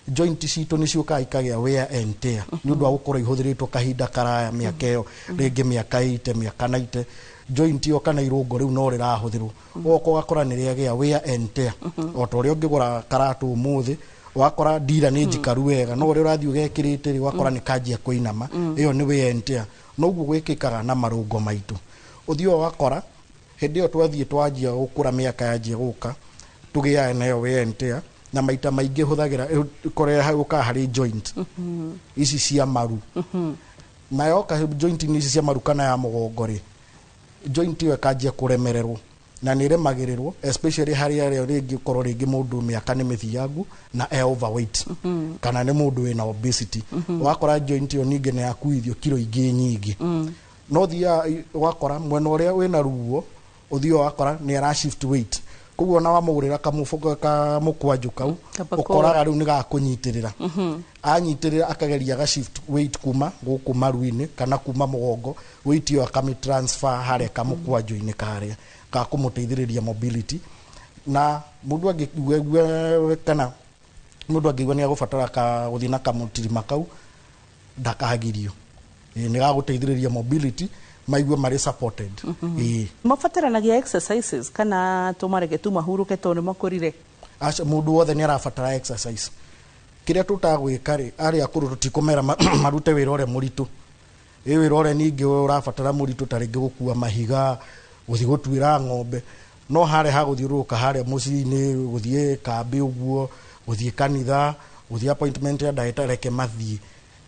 joint citũ nĩ ciũkaga ikagĩa wear and tear nĩ ũndũ wa gũkorwo ihũthĩrĩtwo kahinda karaya, mĩaka ĩyo rĩngĩ mĩaka 80, mĩaka 90, joint ĩyo kana irũngo rĩu no rĩrahũthĩrwo, ũgoka ũgakora nĩ rĩagĩa wear and tear. O ta ũrĩa ũngĩgũra karatũ ũmũthĩ, wakora ndira nĩ njikaru wega, no ũrĩa ũrathiĩ ũgekĩrĩte rĩ, ũgakora nĩ kanjia kũinama. Ĩyo nĩ wear and tear. Noguo gwĩkĩkaga na marũngo maitũ. Ũthiaga ũgakora hĩndĩ ĩyo twathiĩ twanjia gũkũra, mĩaka yanjia gũka, tũgĩaga nayo wear and tear, na maita maingĩ hũthagĩra kũrĩa gũkaga harĩ joint ici cia maru. Na yoka joint-inĩ ici cia maru kana ya mũgongo rĩ, joint ĩyo ĩkanjia kũremererwo, na nĩ ĩremagĩrĩrwo especially harĩ arĩa rĩngĩ ũkorwo rĩngĩ mũndũ mĩaka nĩ mĩthiangu na e overweight, kana nĩ mũndũ wĩna obesity. Wakora joint ĩyo ningĩ nĩ yakuithio kiro ingĩ nyingĩ, no thiaga ũgakora mwena ũrĩa wĩna ruo, ũthiaga ũgakora nĩ ara shift weight. Koguo ona wamũgũrĩra kamũbũko kamũkwanjũ kau, Kabakũra. ũkoraga rĩu nĩ gakũnyitĩrĩra, anyitĩrĩra akageria aga shift weight kuma gũkũ maru-inĩ kana kuma mũgongo, weight ĩyo akamĩ transfer harĩa kamũkwanjũ-inĩ karĩa gakũmũteithĩrĩria mobility. Na mũndũ angĩigua kana mũndũ angĩigua nĩ agũbatara ka gũthiĩ na kamũtirima kau, ndakagirio. Ĩĩ, nĩ gagũteithĩrĩria mobility, maigue marĩ supported. Ĩĩ. Mabataranagia exercises kana tũmareke tu mahurũke tondũ nĩ makũrire? Aca, mũndũ wothe nĩ arabatara exercise. Kĩrĩa tũtagwĩka rĩ, arĩa akũrũ tũtikũmera marute wĩra ũrĩa mũritũ. Ĩ wĩra ũrĩa ningĩ ũrabatara mũritũ, ta rĩngĩ gũkua mahiga, gũthiĩ gũtuĩra ng'ombe, no harĩa ha gũthiũrũrũka harĩa mũciĩ-inĩ, gũthiĩ kambĩ ũguo, gũthiĩ kanitha, gũthiĩ appointment ya ndagĩtarĩ, reke mathiĩ,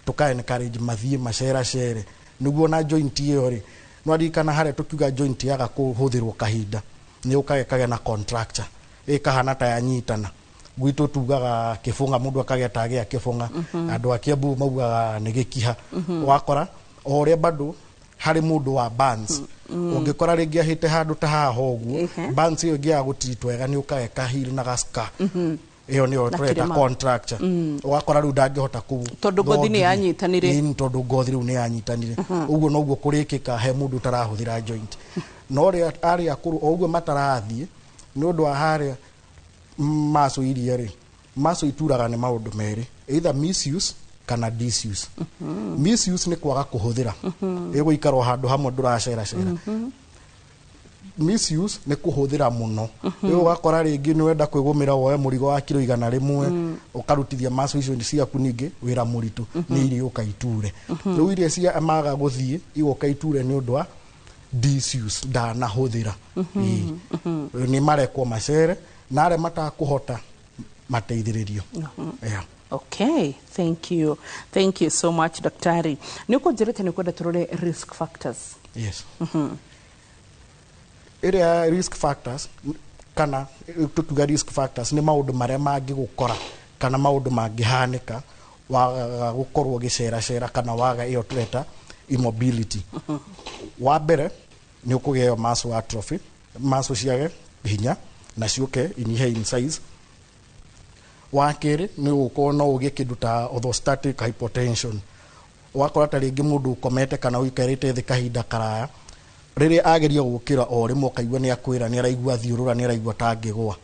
tũka encourage mathiĩ maceracere, nĩguo na joint ĩyo rĩ, no ririkana harĩa tũkiuga joint yaga kũhũthĩrwo kahinda nĩ ũkaga ĩkagĩa na contracture, ĩkahana ta yanyitana. Gwitũ tugaga kĩbũng'a, mũndũ akagĩa ta agĩa kĩbũng'a. Andũ a Kiambu maugaga nĩ gĩkiha. Wakora o ũrĩa bado harĩ mũndũ wa burns, ũngĩkora rĩngĩ ahĩte handũ ta haha ũguo, burns ĩyo ĩngĩaga gũtreat wega nĩ ũkaga ĩkaheal na gascar. Ĩyo nĩyo Na tũreta kĩrema. Contracture. Ũgakora rĩu ndangĩhota kũ Tondũ ngothi nĩ yanyitanire. Ĩni, tondũ ngothi rĩu nĩ yanyitanire. Ũguo noguo kũrĩkĩka he mũndũ ũtarahũthĩra joint, no arĩa arĩa akũrũ o ũguo matarathiĩ nĩ ũndũ wa harĩa muscle iria rĩ, muscle ituraga nĩ maũndũ merĩ, either misuse kana disuse. Misuse nĩ kwaga kũhũthĩra, ĩgũikara o handũ hamwe, ndũraceracera. Misuse nĩ kũhũthĩra mũno. Rĩu ũgakora rĩngĩ nĩ wenda kwĩgũmĩra woe mũrigo wa kiro 100, ũkarutithia muscle icio ciaku ningĩ wĩra mũritũ, nĩ irĩũka iture. Rĩu iria cia maga gũthiĩ igoka iture nĩ ũndũ wa disuse, ndanahũthĩra. Ĩĩ. Nĩ marekwo macere na arĩa matakũhota mateithĩrĩrio, yeah. Okay, thank you, thank you so much, daktari. Nĩ ũkũnjĩrĩte nĩ ũkwenda tũrore risk factors. Yes. Ĩrĩa risk factors, kana tũkiuga risk factors, nĩ maũndũ marĩa mangĩgũkora kana maũndũ mangĩhanĩka waga gũkorwo ũgĩceracera kana waga ĩyo tũreta immobility. Wa mbere nĩ ũkũgĩa ĩyo muscle atrophy, muscle ciage hinya na ciũke inyihe in size. Wa kerĩ nĩ ũgũkorwo no ũgĩe kĩndũ ta orthostatic hypotension. Ũgakora ta rĩngĩ mũndũ ũkomete kana ũikarĩte thĩ kahinda karaya, rĩrĩa ageria gũkĩra o rĩmwe ũkaigua nĩ akwĩra nĩ araigua thiũrũra, nĩ araigua ta angĩgũa.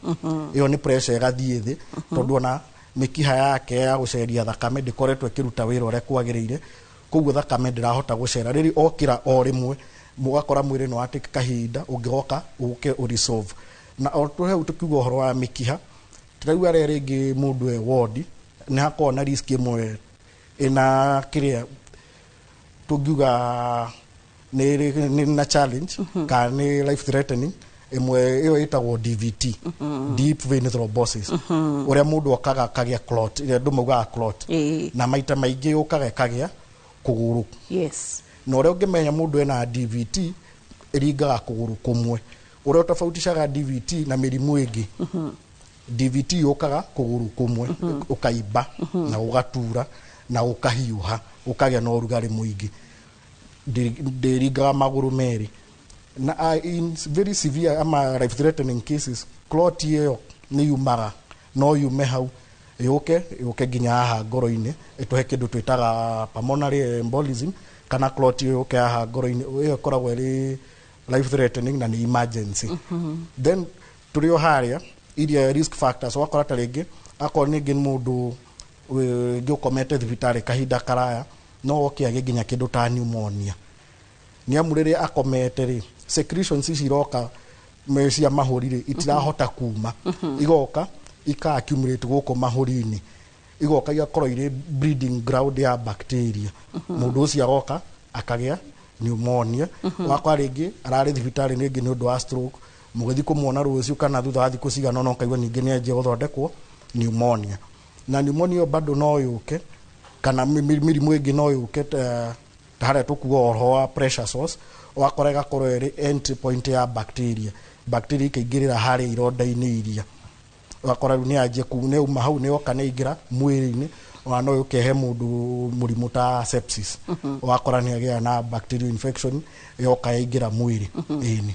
Ĩyo nĩ pressure ĩgathiĩ thĩ, tondũ ona mĩkiha yake ya gũceria thakame ndĩkoretwo ĩkĩruta wĩra ũrĩa kwagĩrĩire, koguo thakame ndĩrahota gũcera. Rĩrĩa okĩra o rĩmwe, mũgakora mwĩrĩ nĩ watĩka kahinda ũngĩgoka ũke ũresolve. Na o hau tũkiuga ũhoro wa mĩkiha, tũraigua arĩa rĩngĩ mũndũ e wodi nĩ hakoragwo na risk ĩmwe ĩna kĩrĩa tũngiuga nĩ na challenge kana nĩ life threatening. Ĩmwe ĩyo ĩtagwo DVT, deep vein thrombosis, ũrĩa mũndũ okaga akagĩa clot, ĩrĩa andũ maugaga clot, na maita maingĩ yũkaga ĩkagĩa kũgũrũ. Na ũrĩa ũngĩmenya mũndũ ena DVT, ĩringaga kũgũrũ kũmwe. Ũrĩa ũtofautishaga DVT na mĩrimũ ĩngĩ, DVT yũkaga kũgũrũ kũmwe, ũkaimba na ũgatura na ũkahiũha, ũkagĩa na ũrugarĩ mũingĩ. Ndĩringaga magũrũ merĩ. Na in very severe ama life threatening cases, clot ĩyo nĩ yumaga, no yume hau yũke yũke nginya haha ngoro-inĩ, ĩtũhe kĩndũ twĩtaga pulmonary embolism, kana clot ĩyo yũke haha ngoro-inĩ. Ĩyo ĩkoragwo ĩrĩ life threatening na nĩ emergency. Then tũrĩ o harĩa iria risk factors, wakora ta rĩngĩ akorwo ningĩ nĩ mũndũ rĩngĩ ũkomete thibitarĩ kahinda karaya, no oke agĩe nginya kĩndũ ta pneumonia, nĩ amu rĩrĩa akomete rĩ, secretions ici iroka cia mahũri rĩ, itirahota kuma, igoka ika accumulate gũkũ mahũri-inĩ, igoka igakorwo irĩ breeding ground ya bacteria. Mũndũ ũcio agoka akagĩa pneumonia. Wakora rĩngĩ ararĩ thibitarĩ rĩngĩ nĩ ũndũ wa stroke, mũgĩthiĩ kũmuona rũciũ kana thutha wa thikũ cigana ũna, ũkaigua ningĩ nĩ anjia gũthondekwo pneumonia. Na pneumonia ĩyo bado no yũke kana mĩrimũ ĩngĩ no yũke, ta harĩa tũkuga ũhoro wa pressure sores, wakora ĩgakorwo ĩrĩ entry point ya bacteria, bacteria ikaingĩrĩra harĩa ironda-inĩ iria, ũgakora rĩu nĩ yanjia kuu, nĩ uma hau nĩ yoka nĩ ingĩra mwĩrĩ-inĩ, ona no yũke he mũndũ mũrimũ ta sepsis. Ũgakora nĩ agĩa na bacterial infection yoka yaingĩra mwĩrĩ, ĩni.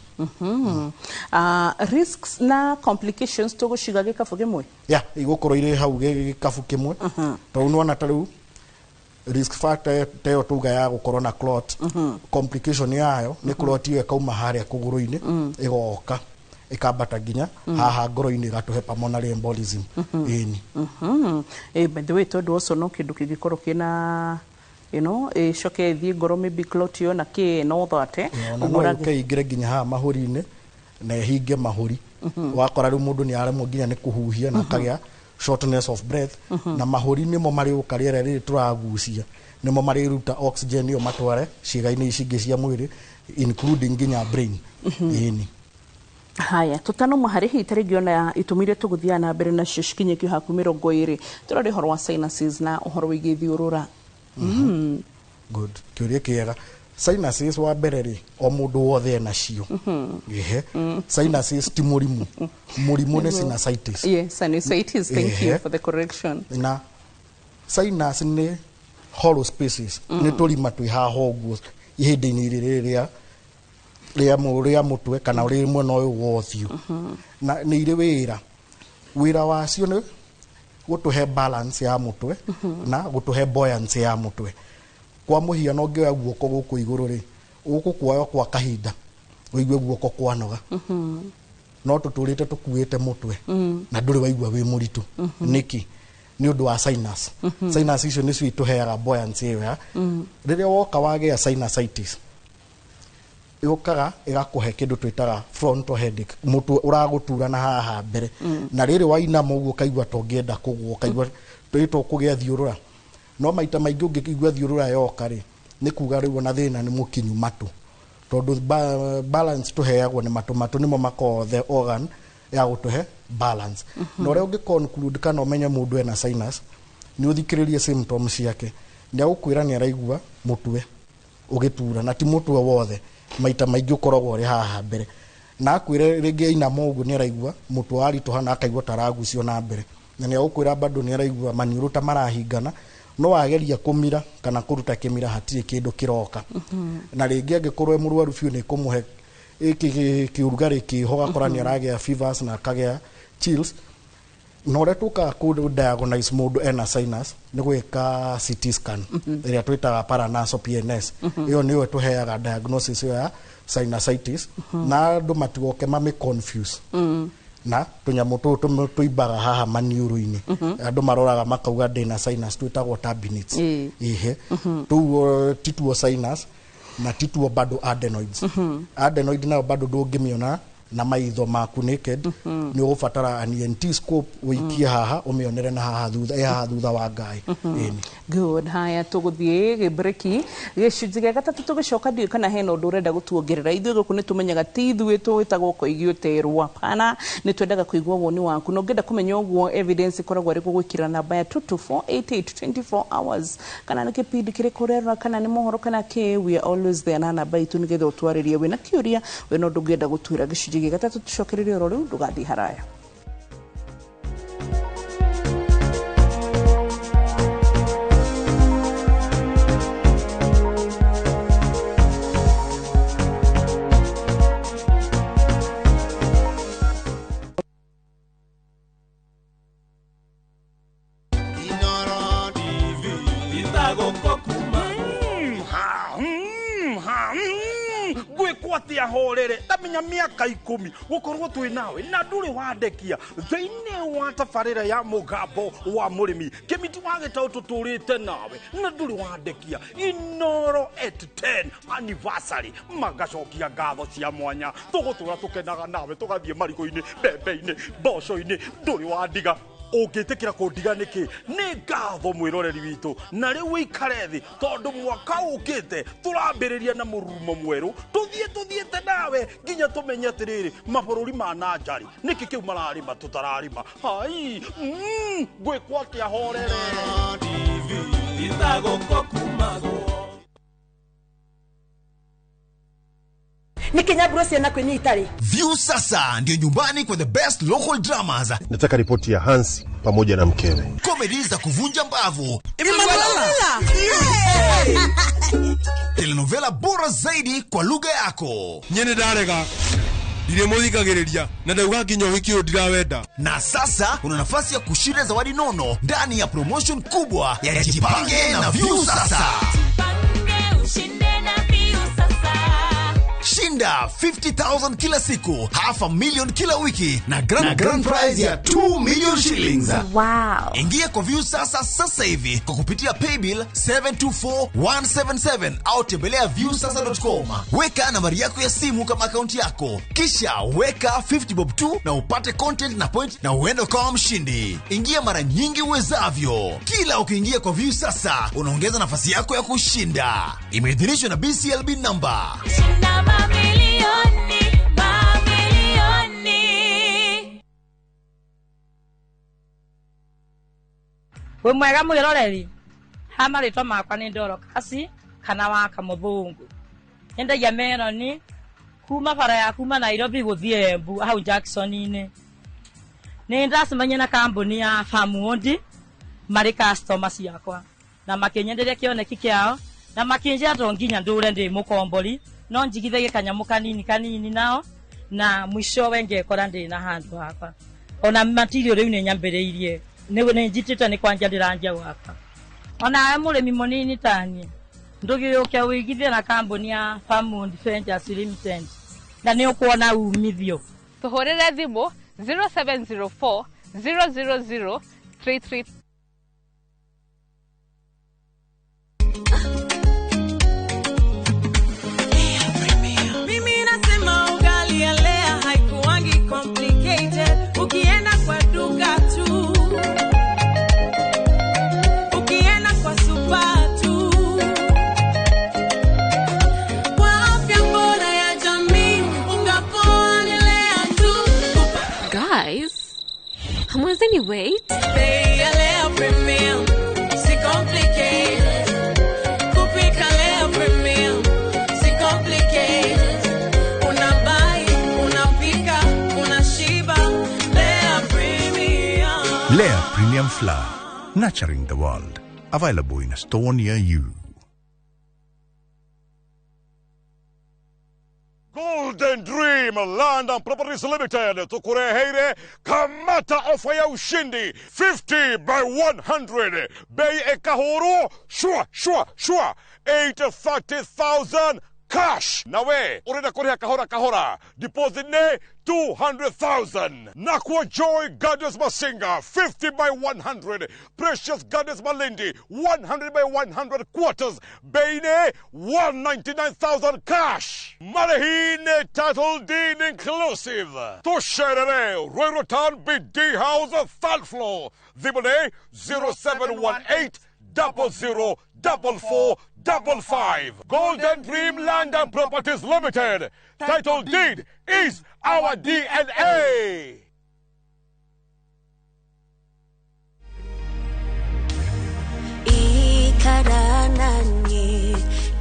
Risks na complications tũgũciga gĩkabũ kĩmwe. Ya, igũkorwo irĩ hau gĩkabu kĩmwe, tondũ nĩwona ta rĩu risk factor ta ĩyo tuga ya gũkorwo na clot, complication yayo nĩ clot ĩyo ĩkauma harĩa kũgũrũ-inĩ, ĩgoka ĩkambata nginya haha ngoro-inĩ, ĩgatũhe pulmonary embolism, ĩni. By the way, tondũ ũcio no kĩndũ kĩngĩkorwo kĩna ĩcoke ĩthiĩ ngoro, maybe clot ĩyo na kĩ and all that. Ona no yũke ĩingĩre nginya haha mahũri-inĩ na ĩhinge mahũri. Wakora rĩu mũndũ nĩ aremwo nginya nĩ kũhuhia na akagĩa shortness of breath. Na mahũri nĩmo marĩũka, rĩera rĩrĩ tũragucia nĩmo marĩruta oxygen ĩyo matware ciĩga-inĩ ici ingĩ cia mwĩrĩ, including nginya brain, ĩni. Haya, tũtanoma harĩ hihi ta rĩngĩ ona itũmi iria tũgũthiaga na mbere nacio cikinyĩtio hakuhĩ 20, tũrore ũhoro wa sinuses na ũhoro wĩgiĩ thiũrũra. Good, kĩũria kĩega. Sinuses, wa mbere rĩ, o mũndũ wothe enacio. Ehe, sinuses ti mũrimũ, mũrimũ nĩ sinusitis. Yes, sinusitis, thank you for the correction. Na sinus nĩ hollow spaces, nĩ tũrima twĩ haha ũguo ihĩndĩ-inĩ rĩrĩ rĩa mũtwe kana rĩ mwena ũyũ wa ũthiũ, na nĩ irĩ wĩra. Wĩra wacio nĩ Gũtũhe balance ya mũtwe na gũtũhe buoyancy ya mũtwe. Kwa mũhiano ũngĩoya guoko gũkũ igũrũ rĩ, ũgũkuoya kwa kahinda ũigue guoko kwanoga. No tũtũrĩte tũkuĩte mũtwe na ndũrĩ waigua wĩ mũritũ. Nĩkĩ? Nĩ ũndũ wa sinus. Sinus icio nĩcio itũheaga buoyancy ĩyo ya. Rĩrĩa woka wagĩa sinusitis, yũkaga ĩgakũhe kĩndũ twĩtaga frontal headache, mũtwe ũragũtura na haha mbere. Na rĩrĩ wainama ũguo ũkaigua ta ũngĩenda kũgũa, ũkaigua twĩtwo kũgĩa thiũrũra. No maita maingĩ ũngĩigua thiũrũra yoka rĩ, nĩ kuga rĩu ona thĩna nĩ mũkinyu matũ, tondũ balance tũheagwo nĩ matũ. Matũ nĩmo makoragwo the organ ya gũtũhe balance. Na ũrĩa ũngĩ conclude kana ũmenye mũndũ ena sinus nĩ ũthikĩrĩrie symptoms ciake. Nĩ agũkwĩra nĩ araigua mũtwe ũgĩtura, na ti mũtwe wothe, maita maingĩ ũkoragwo ũrĩ haha mbere. Na akwĩre rĩngĩ ainama ũguo nĩ araigua mũtwe waritũha na akaigua ta aragucio na mbere, na nĩ agũkwĩra bado nĩ araigua maniũrũ ta marahingana, no wageria kũmira kana kũruta kĩmira hatirĩ kĩndũ kĩroka. Na rĩngĩ angĩkorwo e mũrwaru biũ nĩ kũmũhe kĩũrugarĩ kĩho, gakora nĩ aragĩa fevers na akagĩa chills. Na ũrĩa tũkaga kũ diagnose mũndũ ena sinus nĩ gwĩka CT scan ĩrĩa twĩtaga paranasal PNS. Ĩyo nĩyo ĩtũheaga diagnosis ĩyo ya sinusitis. Na andũ matigoke mame confuse na tũnyamũ tũtũ tũimbaga haha maniũrũ-inĩ. Andũ maroraga makauga ndĩna sinus, twĩtagwo turbinates. Ihe tũu tituo sinus na tituo bado adenoids. Adenoid nayo bado ndũngĩmĩona na maitho maku naked. Nĩ ũgũbatara an ENT scope ũikie haha ũmĩonere na haha thutha, ĩ haha thutha wa ngai. Ĩni. Good. Haya, tũgũthiĩ gĩbreki gĩcunjĩ gĩa gatatũ. Tũgĩcoka, ndiũĩ kana hena ũndũ ũrenda gũtuongerera. Ithuĩ gũkũ nĩ tũmenyaga ti ithuĩ twĩtagwo koigi ũterwo, hapana, nĩ twendaga kũigua woni waku. Na ũngĩenda kũmenya ũguo, evidence ĩkoragwo ĩrĩ gũgwĩkĩra namba ya 22488 24 hours, kana nĩ kĩbindi kĩrĩkũ ũrerora, kana nĩ mohoro, kana kĩ, we are always there na namba itũ nĩgetha ũtwarĩrie wĩna kĩũria, wĩna ũndũ ũngĩenda gũtwĩra. Gĩcunjĩ gĩa gatatũ tũcokererie oro rĩu, ndũgathiĩ haraya. Gwĩkwo atĩa horere tamenya mĩaka 10 gũkorwo twĩ nawe na ndũrĩ wandekia thĩinĩ wa tabarĩra ya mũgambo wa mũrĩmi kĩmiti wa gĩtaũ tũtũrĩte nawe na ndũrĩ wandekia. Inoro at 10 anniversary magacokia ngatho cia mwanya, tũgũtũra tũkenaga nawe, tũgathiĩ marigũ-inĩ, mbembe-inĩ, mboco-inĩ, ndũrĩ wandiga. Ũngĩtĩkĩra kũndiga nĩkĩ? Nĩ ngatho mwĩroreri witũ, na rĩu wĩikare thĩ tondũ mwaka ũkĩte tũrambĩrĩria na mũrurumo mwerũ, tũthiĩ tũthiĩte nawe nginya tũmenye atĩrĩrĩ, mabũrũri ma nanjarĩ nĩkĩ kĩu mararĩma tũtararĩma. Hai, ngwĩkwo atĩa horere. Nĩ nyamburo ciana kwĩnyita itarĩ. View sasa ndio nyumbani kwa the best local dramas. Nataka ripoti ya Hansi pamoja na mkewe. Comedy za kuvunja mbavu. Emanuela! Telenovela bora zaidi kwa lugha yako. Nyene ndarega. Ndirĩ mũthikagĩrĩria na ndauga nginya ũhiki ũyũ ndirawenda. Na sasa una nafasi ya kushinda zawadi nono ndani ya promotion kubwa ya Jipange na View Sasa. Jipange ushinde na View Sasa. Shinda 50,000 kila siku, 500,000 kila wiki na grand prize ya 2 million shillings. Wow. Ingia kwa View Sasa sasa hivi kwa kupitia paybill 724177 au tembelea viewsasa.com. Weka nambari yako ya simu kama akaunti yako, kisha weka 50 bob tu na upate content na point na uende kama mshindi. Ingia mara nyingi uwezavyo. Kila ukiingia kwa View Sasa unaongeza nafasi yako ya kushinda. Imeidhinishwa na BCLB number. Shinda mamilioni, mamilioni. Wĩ mwega mwĩroreri, ha marĩtwa makwa nĩ Dorokasi kana wa Kamũthũngũ. Nyendagia meroni kuma bara ya kuma Nairobi gũthiĩ Embu hau Jackson-inĩ. Nĩ ndacemania na kambuni ya Farmwood marĩ customer ciakwa na makĩnyenderia kĩoneki kĩao na makĩnjĩra to nginya ndũre ndĩ mũkombori no njigithagie kanyamũ kanini kanini nao na mwishowe ngekora ndĩ na handũ hakwa. Ona material rĩu nĩ nyambĩrĩirie Nĩ njitĩte nĩ kwanja ndĩranjia gwaka. Onawe mũrĩmi mũnini taniĩ ndũgĩũke ũigithie na kambuni ya Farmond Ventures Limited na nĩ ũkuona umithio. Tũhũrĩre thimũ 0704 000 33. Mimi nasema ugali ya Lea haikuangi complicated. Ukienda kwa duka tu, ukienda kwa super tu, kwa afya bora ya jamii, unga poa ni Lea tu. Guys, hamwezeni wait? Bei ya Lea Premium si complicated. Kupika Lea Premium si complicated. Unabuy, unapika, unashiba. Lea Premium. Lea Premium Flour, nurturing the world. Available in a store near you. Golden Dream Land and Properties Limited tukureheire kamata ofa ya ushindi 50 by 100 bei ekahuru shwa shwa shwa 830,000 cash nawe urenda kuriha kahora kahora deposit ne 200,000 Nakwa Joy Gardens Masinga 50 by 100 Precious Gardens Malindi 100 by 100 quarters bei ne 199,000 cash Marehine title deed inclusive Tusherere Ruiru Town BD House third floor Thimũ 0718 00 44 55. Golden Dream Land and Properties Limited. Title deed is our DNA. Ikaranani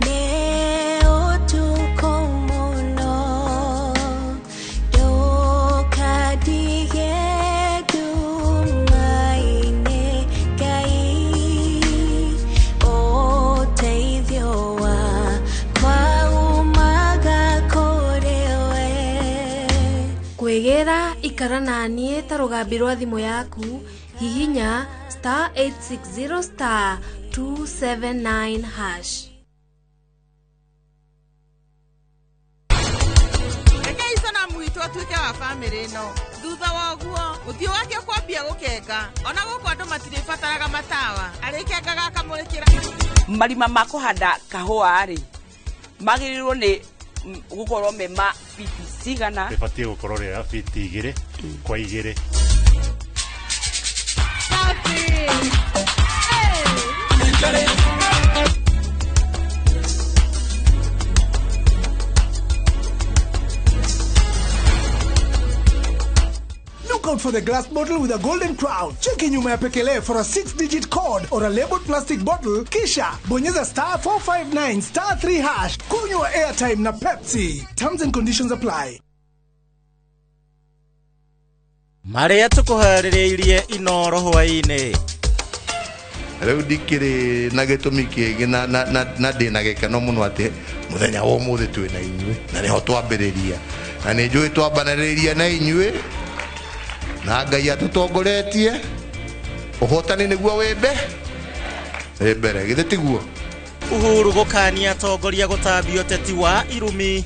ne otuko muno dokadige dumaine gai oteithio wakwa umaga kũrĩ we. Kwĩgĩra ikara naniĩ ta rũgambi rwa thimũ yaku hihinya star 860 star 279 hash. Rekei sanamu witũ atuĩke wa bamĩrĩ ĩno. Thutha wa ũguo ũthiũ wake ũkwambia gũkenga. Ona gũkũ andũ matirĩbataraga matawa, arĩkengaga akamũrĩkĩra. Marima ma kũhanda kahũa rĩ magĩrĩirwo nĩ gũkorwo me ma fiti cigana? Rĩbatiĩ gũkorwo rĩa fiti 2 kwa 2. Look out for the glass bottle with a golden crown. Cheki nyuma ya pekele for a 6-digit code or a labeled plastic bottle. Kisha bonyeza star 459 star 3 hash. Kunywa airtime na Pepsi. Terms and conditions apply. Marĩa tũkũharĩrĩirie Inoro hwaĩ-inĩ. Rĩu ndikĩrĩ na gĩtũmi kĩngĩ na ndĩ na gĩkeno mũno atĩ mũthenya wa ũmũthĩ twĩ na inyuĩ na nĩho twambĩrĩria na nĩ njũĩ twambanĩrĩria na inyuĩ na Ngai atũtongoretie ũhotani nĩguo wĩ mbere githĩ tiguo. Uhuru gũkania atongoria gũtambia ũteti wa irumi.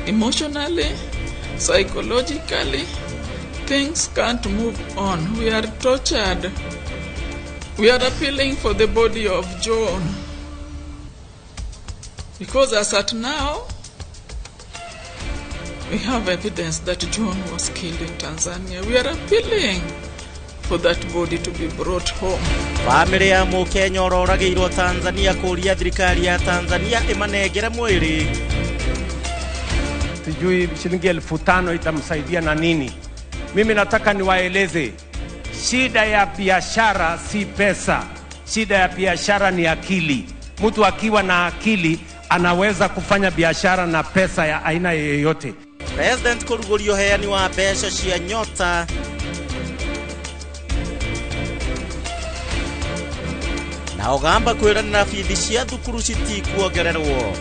Emotionally, psychologically, things can't move on. We are tortured. We are appealing for the body of John. Because as at now, we have evidence that John was killed in Tanzania. We are appealing for that body to be brought home. Bamĩrĩ ya Mũkenya ũroragĩirwo Tanzania kũria thirikari ya Tanzania ĩmanengere mwĩrĩ. Sijui shilingi 5,000 itamsaidia na nini. Mimi nataka niwaeleze, shida ya biashara si pesa. Shida ya biashara ni akili. Mtu akiwa na akili anaweza kufanya biashara na pesa ya aina yoyote. President kũrugũria ũheani wa mbeca cia Nyota. Na Ogamba kwĩranĩra bithi cia thukuru citikuongererwo.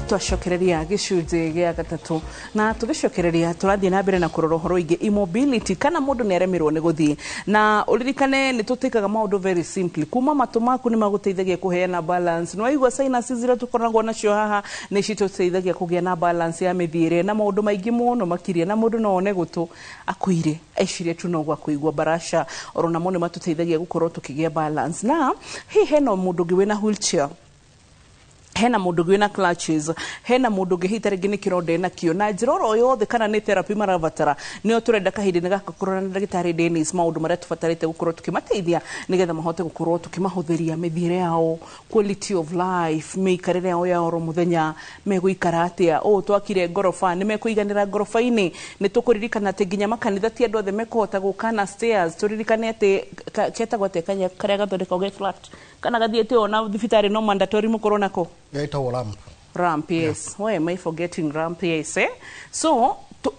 Twacokereria gĩcunjĩ gĩa gatatũ, na tũgĩcokereria tũrathiĩ na mbere na kũrora ũhoro wĩgiĩ immobility, kana mũndũ nĩ aremerwo nĩ gũthiĩ. Na ũririkane nĩ tũtĩkaga maũndũ very simply. Kuma matũ maku nĩ magũteithagia kũheana balance. Nĩ waigua sinuses iria tũkoragwo nacio haha nĩ citũteithagia kũgĩa na balance ya mĩthiĩre na maũndũ maingĩ mũno makĩria. Na mũndũ no one gũtũ akũire ecirie tu no gwa kũigua barasha, oro namo nĩ matũteithagia gũkorwo tũkĩgĩa balance. Na hihi hena mũndũ ũngĩ wĩna wheelchair, hena mũndũ ũngĩ wĩna clutches, hena mũndũ ũngĩ hihi ta rĩngĩ nĩ kĩronda enakĩo na njĩra oro yothe, kana nĩ therapy marabatara. Nĩo tũrenda kahinda-inĩ gaka kũrora na ndagĩtarĩ Dennis maũndũ marĩa tũbatarĩte gũkorwo tũkĩmateithia nĩgetha mahote gũkorwo tũkĩmahũthĩria mĩthiĩre yao, quality of life, mĩikarĩre yao ya oro mũthenya, megũikara atĩa. Ũũ twakire ngoroba, nĩ mekũiganĩra ngoroba-inĩ? Nĩ tũkũririkana atĩ nginya makanitha ti andũ othe mekũhota gũka na stairs. Tũririkane atĩ ketagwo atĩa kanya karĩa gathondekagwo ge flat kana gathiĩte ona thibitarĩ, no mandatory mũkorwo nako? Getagwo ramp. Ramp, yes. Why am I forgetting ramp? Yes, eh? So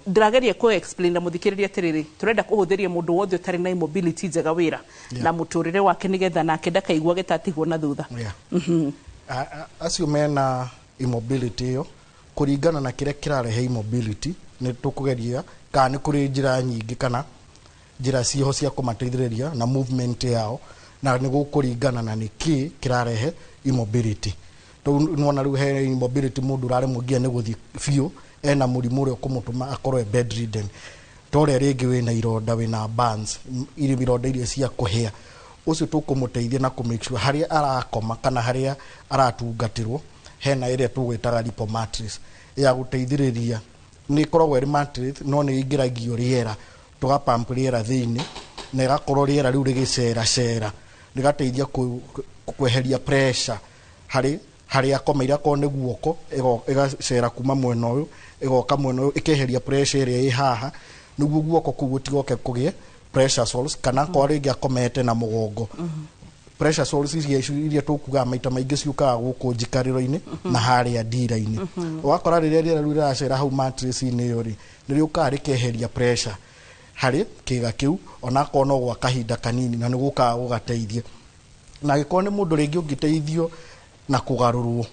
ndĩrageria kũ explain na mũthikĩrĩria atĩrĩrĩ, tũrenda kũhũthĩria mũndũ wothe ũtarĩ na immobility njega wĩra na mũtũrĩre wake, nĩgetha nake ndakaiguage ta atigwo na thutha. Acio mena immobility ĩyo, kũringana na kĩrĩa kĩrarehe immobility, nĩ tũkũgeria kana nĩ kũrĩ njĩra nyingĩ kana njĩra ciho cia kũmateithĩrĩria na movement yao, na nĩ gũkũringana na nĩkĩ kĩrarehe immobility. Tondũ nĩwona rĩu he immobility mũndũ ũraremwo nginya nĩ gũthiĩ biũ, ena mũrimũ ũrĩa ũkũmũtũma akorwo e bedridden, ta ũrĩa rĩngĩ wĩna ironda, wĩna burns, irĩ ironda iria cia kũhĩa. Ũcio tũkũmũteithia na kũ make sure harĩa arakoma kana harĩa aratungatĩrwo hena ĩrĩa tũgwĩtaga lipo mattress ya gũteithĩrĩria. Nĩ ĩkoragwo ĩrĩ mattress, no nĩ ĩingĩragio rĩera, tũgapump rĩera thĩinĩ, na ĩgakorwo rĩera rĩu rĩgĩceracera, rĩgateithia kweheria pressure harĩ harĩa akomeire. Akorwo nĩ guoko, ĩgacera kuma mwena ũyũ ĩgoka mwena ũyũ, ĩkeheria pressure ĩrĩa ĩ haha, nĩguo guoko kũu gũtigoke kũgĩe pressure sores. Kana akorwo rĩngĩ akomete na mũgongo, pressure sores iria tũkugaga maita maingĩ ciũkaga gũkũ njikarĩro-inĩ na harĩa ndira-inĩ. Ũgakora rĩrĩa rĩera rĩu rĩracera hau mattress-inĩ ĩyo rĩ, nĩ rĩũkaga rĩkeheria pressure harĩ kĩga kĩu, onakorwo no gwa kahinda kanini, na nĩ gũkaga gũgateithia. Na angĩkorwo nĩ mũndũ rĩngĩ ũngĩteithio na kũgarũrwo,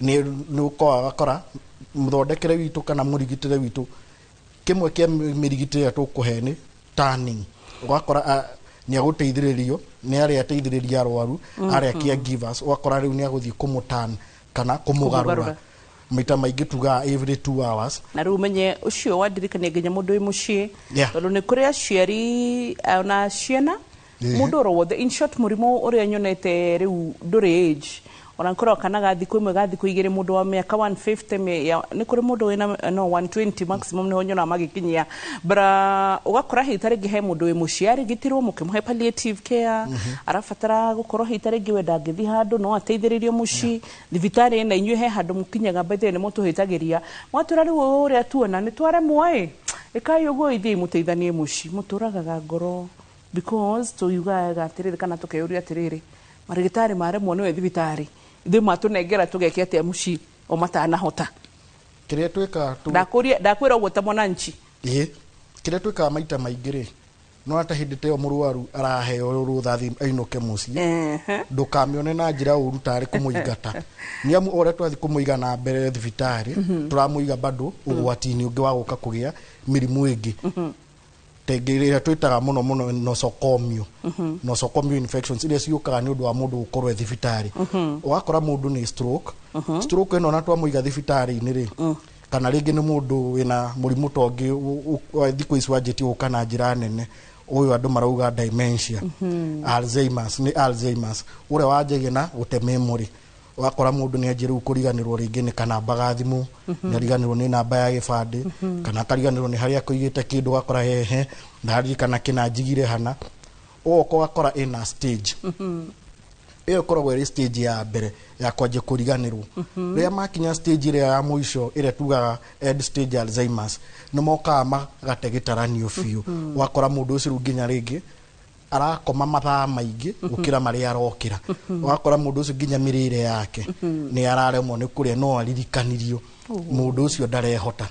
nĩ ũkoraga ũgakora mũthondekere witũ kana mũrigitĩre witũ, kĩmwe kĩa mĩrigitĩre ĩrĩa tũkũhe nĩ turning. Ũgakora nĩ agũteithĩrĩrio nĩ arĩa ateithĩrĩria arwaru, arĩa caregivers. Ũgakora rĩu nĩ agũthiĩ kũmũturn kana kũmũgarũra. Kũmũgarũra. Maita maingĩ tugaga every 2 hours. Na rĩu ũmenye ũcio wandirikania nginya mũndũ wĩ mũciĩ, tondũ nĩ kũrĩ aciari ona ciana, mũndũ oro wothe. In short, mũrimũ ũrĩa nyonete rĩu ndũrĩ age, ona nĩkũrĩ kana ga thikũ ĩmwe, ga thikũ 2, mũndũ wa mĩaka 150 nĩ kũrĩ mũndũ wĩna no 120 maximum nĩho nyonaga magĩkinyia. But ũgakora hihi ta rĩngĩ he mũndũ wĩ mũciĩ arigitĩrwo, mũkĩmũhe palliative care, arabatara gũkorwo hihi ta rĩngĩ we ndangĩthiĩ handũ, no ateithĩrĩrio mũciĩ, thibitarĩ. Na inyuĩ he handũ mũkinyaga, by the way, nĩ mũtũhĩtagĩria, mwatwĩra rĩu ũrĩa tuona nĩ twaremwo ĩ, ĩkai ũguo, ithiĩ mũteithanie mũciĩ. Mũtũragaga ngoro because tũyugaga atĩrĩrĩ, kana tũkeyũria atĩrĩrĩ, marĩgĩtarĩ maremwo nĩwe thibitarĩ, ithuĩ matũnengera tũgeke atĩa mũciĩ o matanahota? Kĩrĩa twĩkaga Ndakũria, ndakwĩra ũguo ta mwananchi. Ĩĩ, kĩrĩa twĩkaga maita maingĩ rĩ, no ta hĩndĩ ta ĩyo mũrwaru araheo rũtha athiĩ ainũke mũciĩ, ndũkamĩone na njĩra ũru tarĩ kũmũingata, nĩ amu o ũrĩa twathiĩ kũmũiga na mbere thibitarĩ, tũramũiga bado ũgwati-inĩ ũngĩ wa gũka kũgĩa mĩrimũ ĩngĩ, ta ĩngĩ ĩrĩa twĩtaga mũno mũno nosokomio, nosocomial infections, iria ciũkaga nĩ ũndũ wa mũndũ gũkorwo e thibitarĩ. Ũgakora mũndũ nĩ stroke. Stroke ĩno, na twamũiga thibitarĩ-inĩ rĩ, kana rĩngĩ nĩ mũndũ wĩna mũrimũ ta ũngĩ wa thikũ ici wanjĩtie gũka na njĩra nene, ũyũ andũ marauga dementia, Alzheimer's, nĩ Alzheimer's ũrĩa wanjagia na gũte memory. Ũgakora mũndũ nĩ anjia rĩu kũriganĩrwo rĩngĩ nĩ kanamba ga thimũ, nĩ ariganĩrwo nĩ namba ya gĩbandĩ, kana akariganĩrwo nĩ harĩa akũigĩte kĩndũ, ũgakora hehe ndaririkana kĩna njigire hana. Ũgoka ũgakora ĩna stage ĩyo, ĩkoragwo ĩrĩ stage ya mbere ya kwanjia kũriganĩrwo. Rĩrĩa makinya stage ĩrĩa ya mũico, ĩrĩa tugaga end stage Alzheimer's, nĩ mokaga magate gĩtaranio biũ. Ũgakora mũndũ ũcio rĩu nginya rĩngĩ arakoma mathaa maingĩ gũkĩra marĩa arokĩra. Ũgakora mũndũ ũcio nginya mĩrĩre yake nĩ araremwo nĩ kũrĩa, no aririkanirio, mũndũ ũcio ndarehota.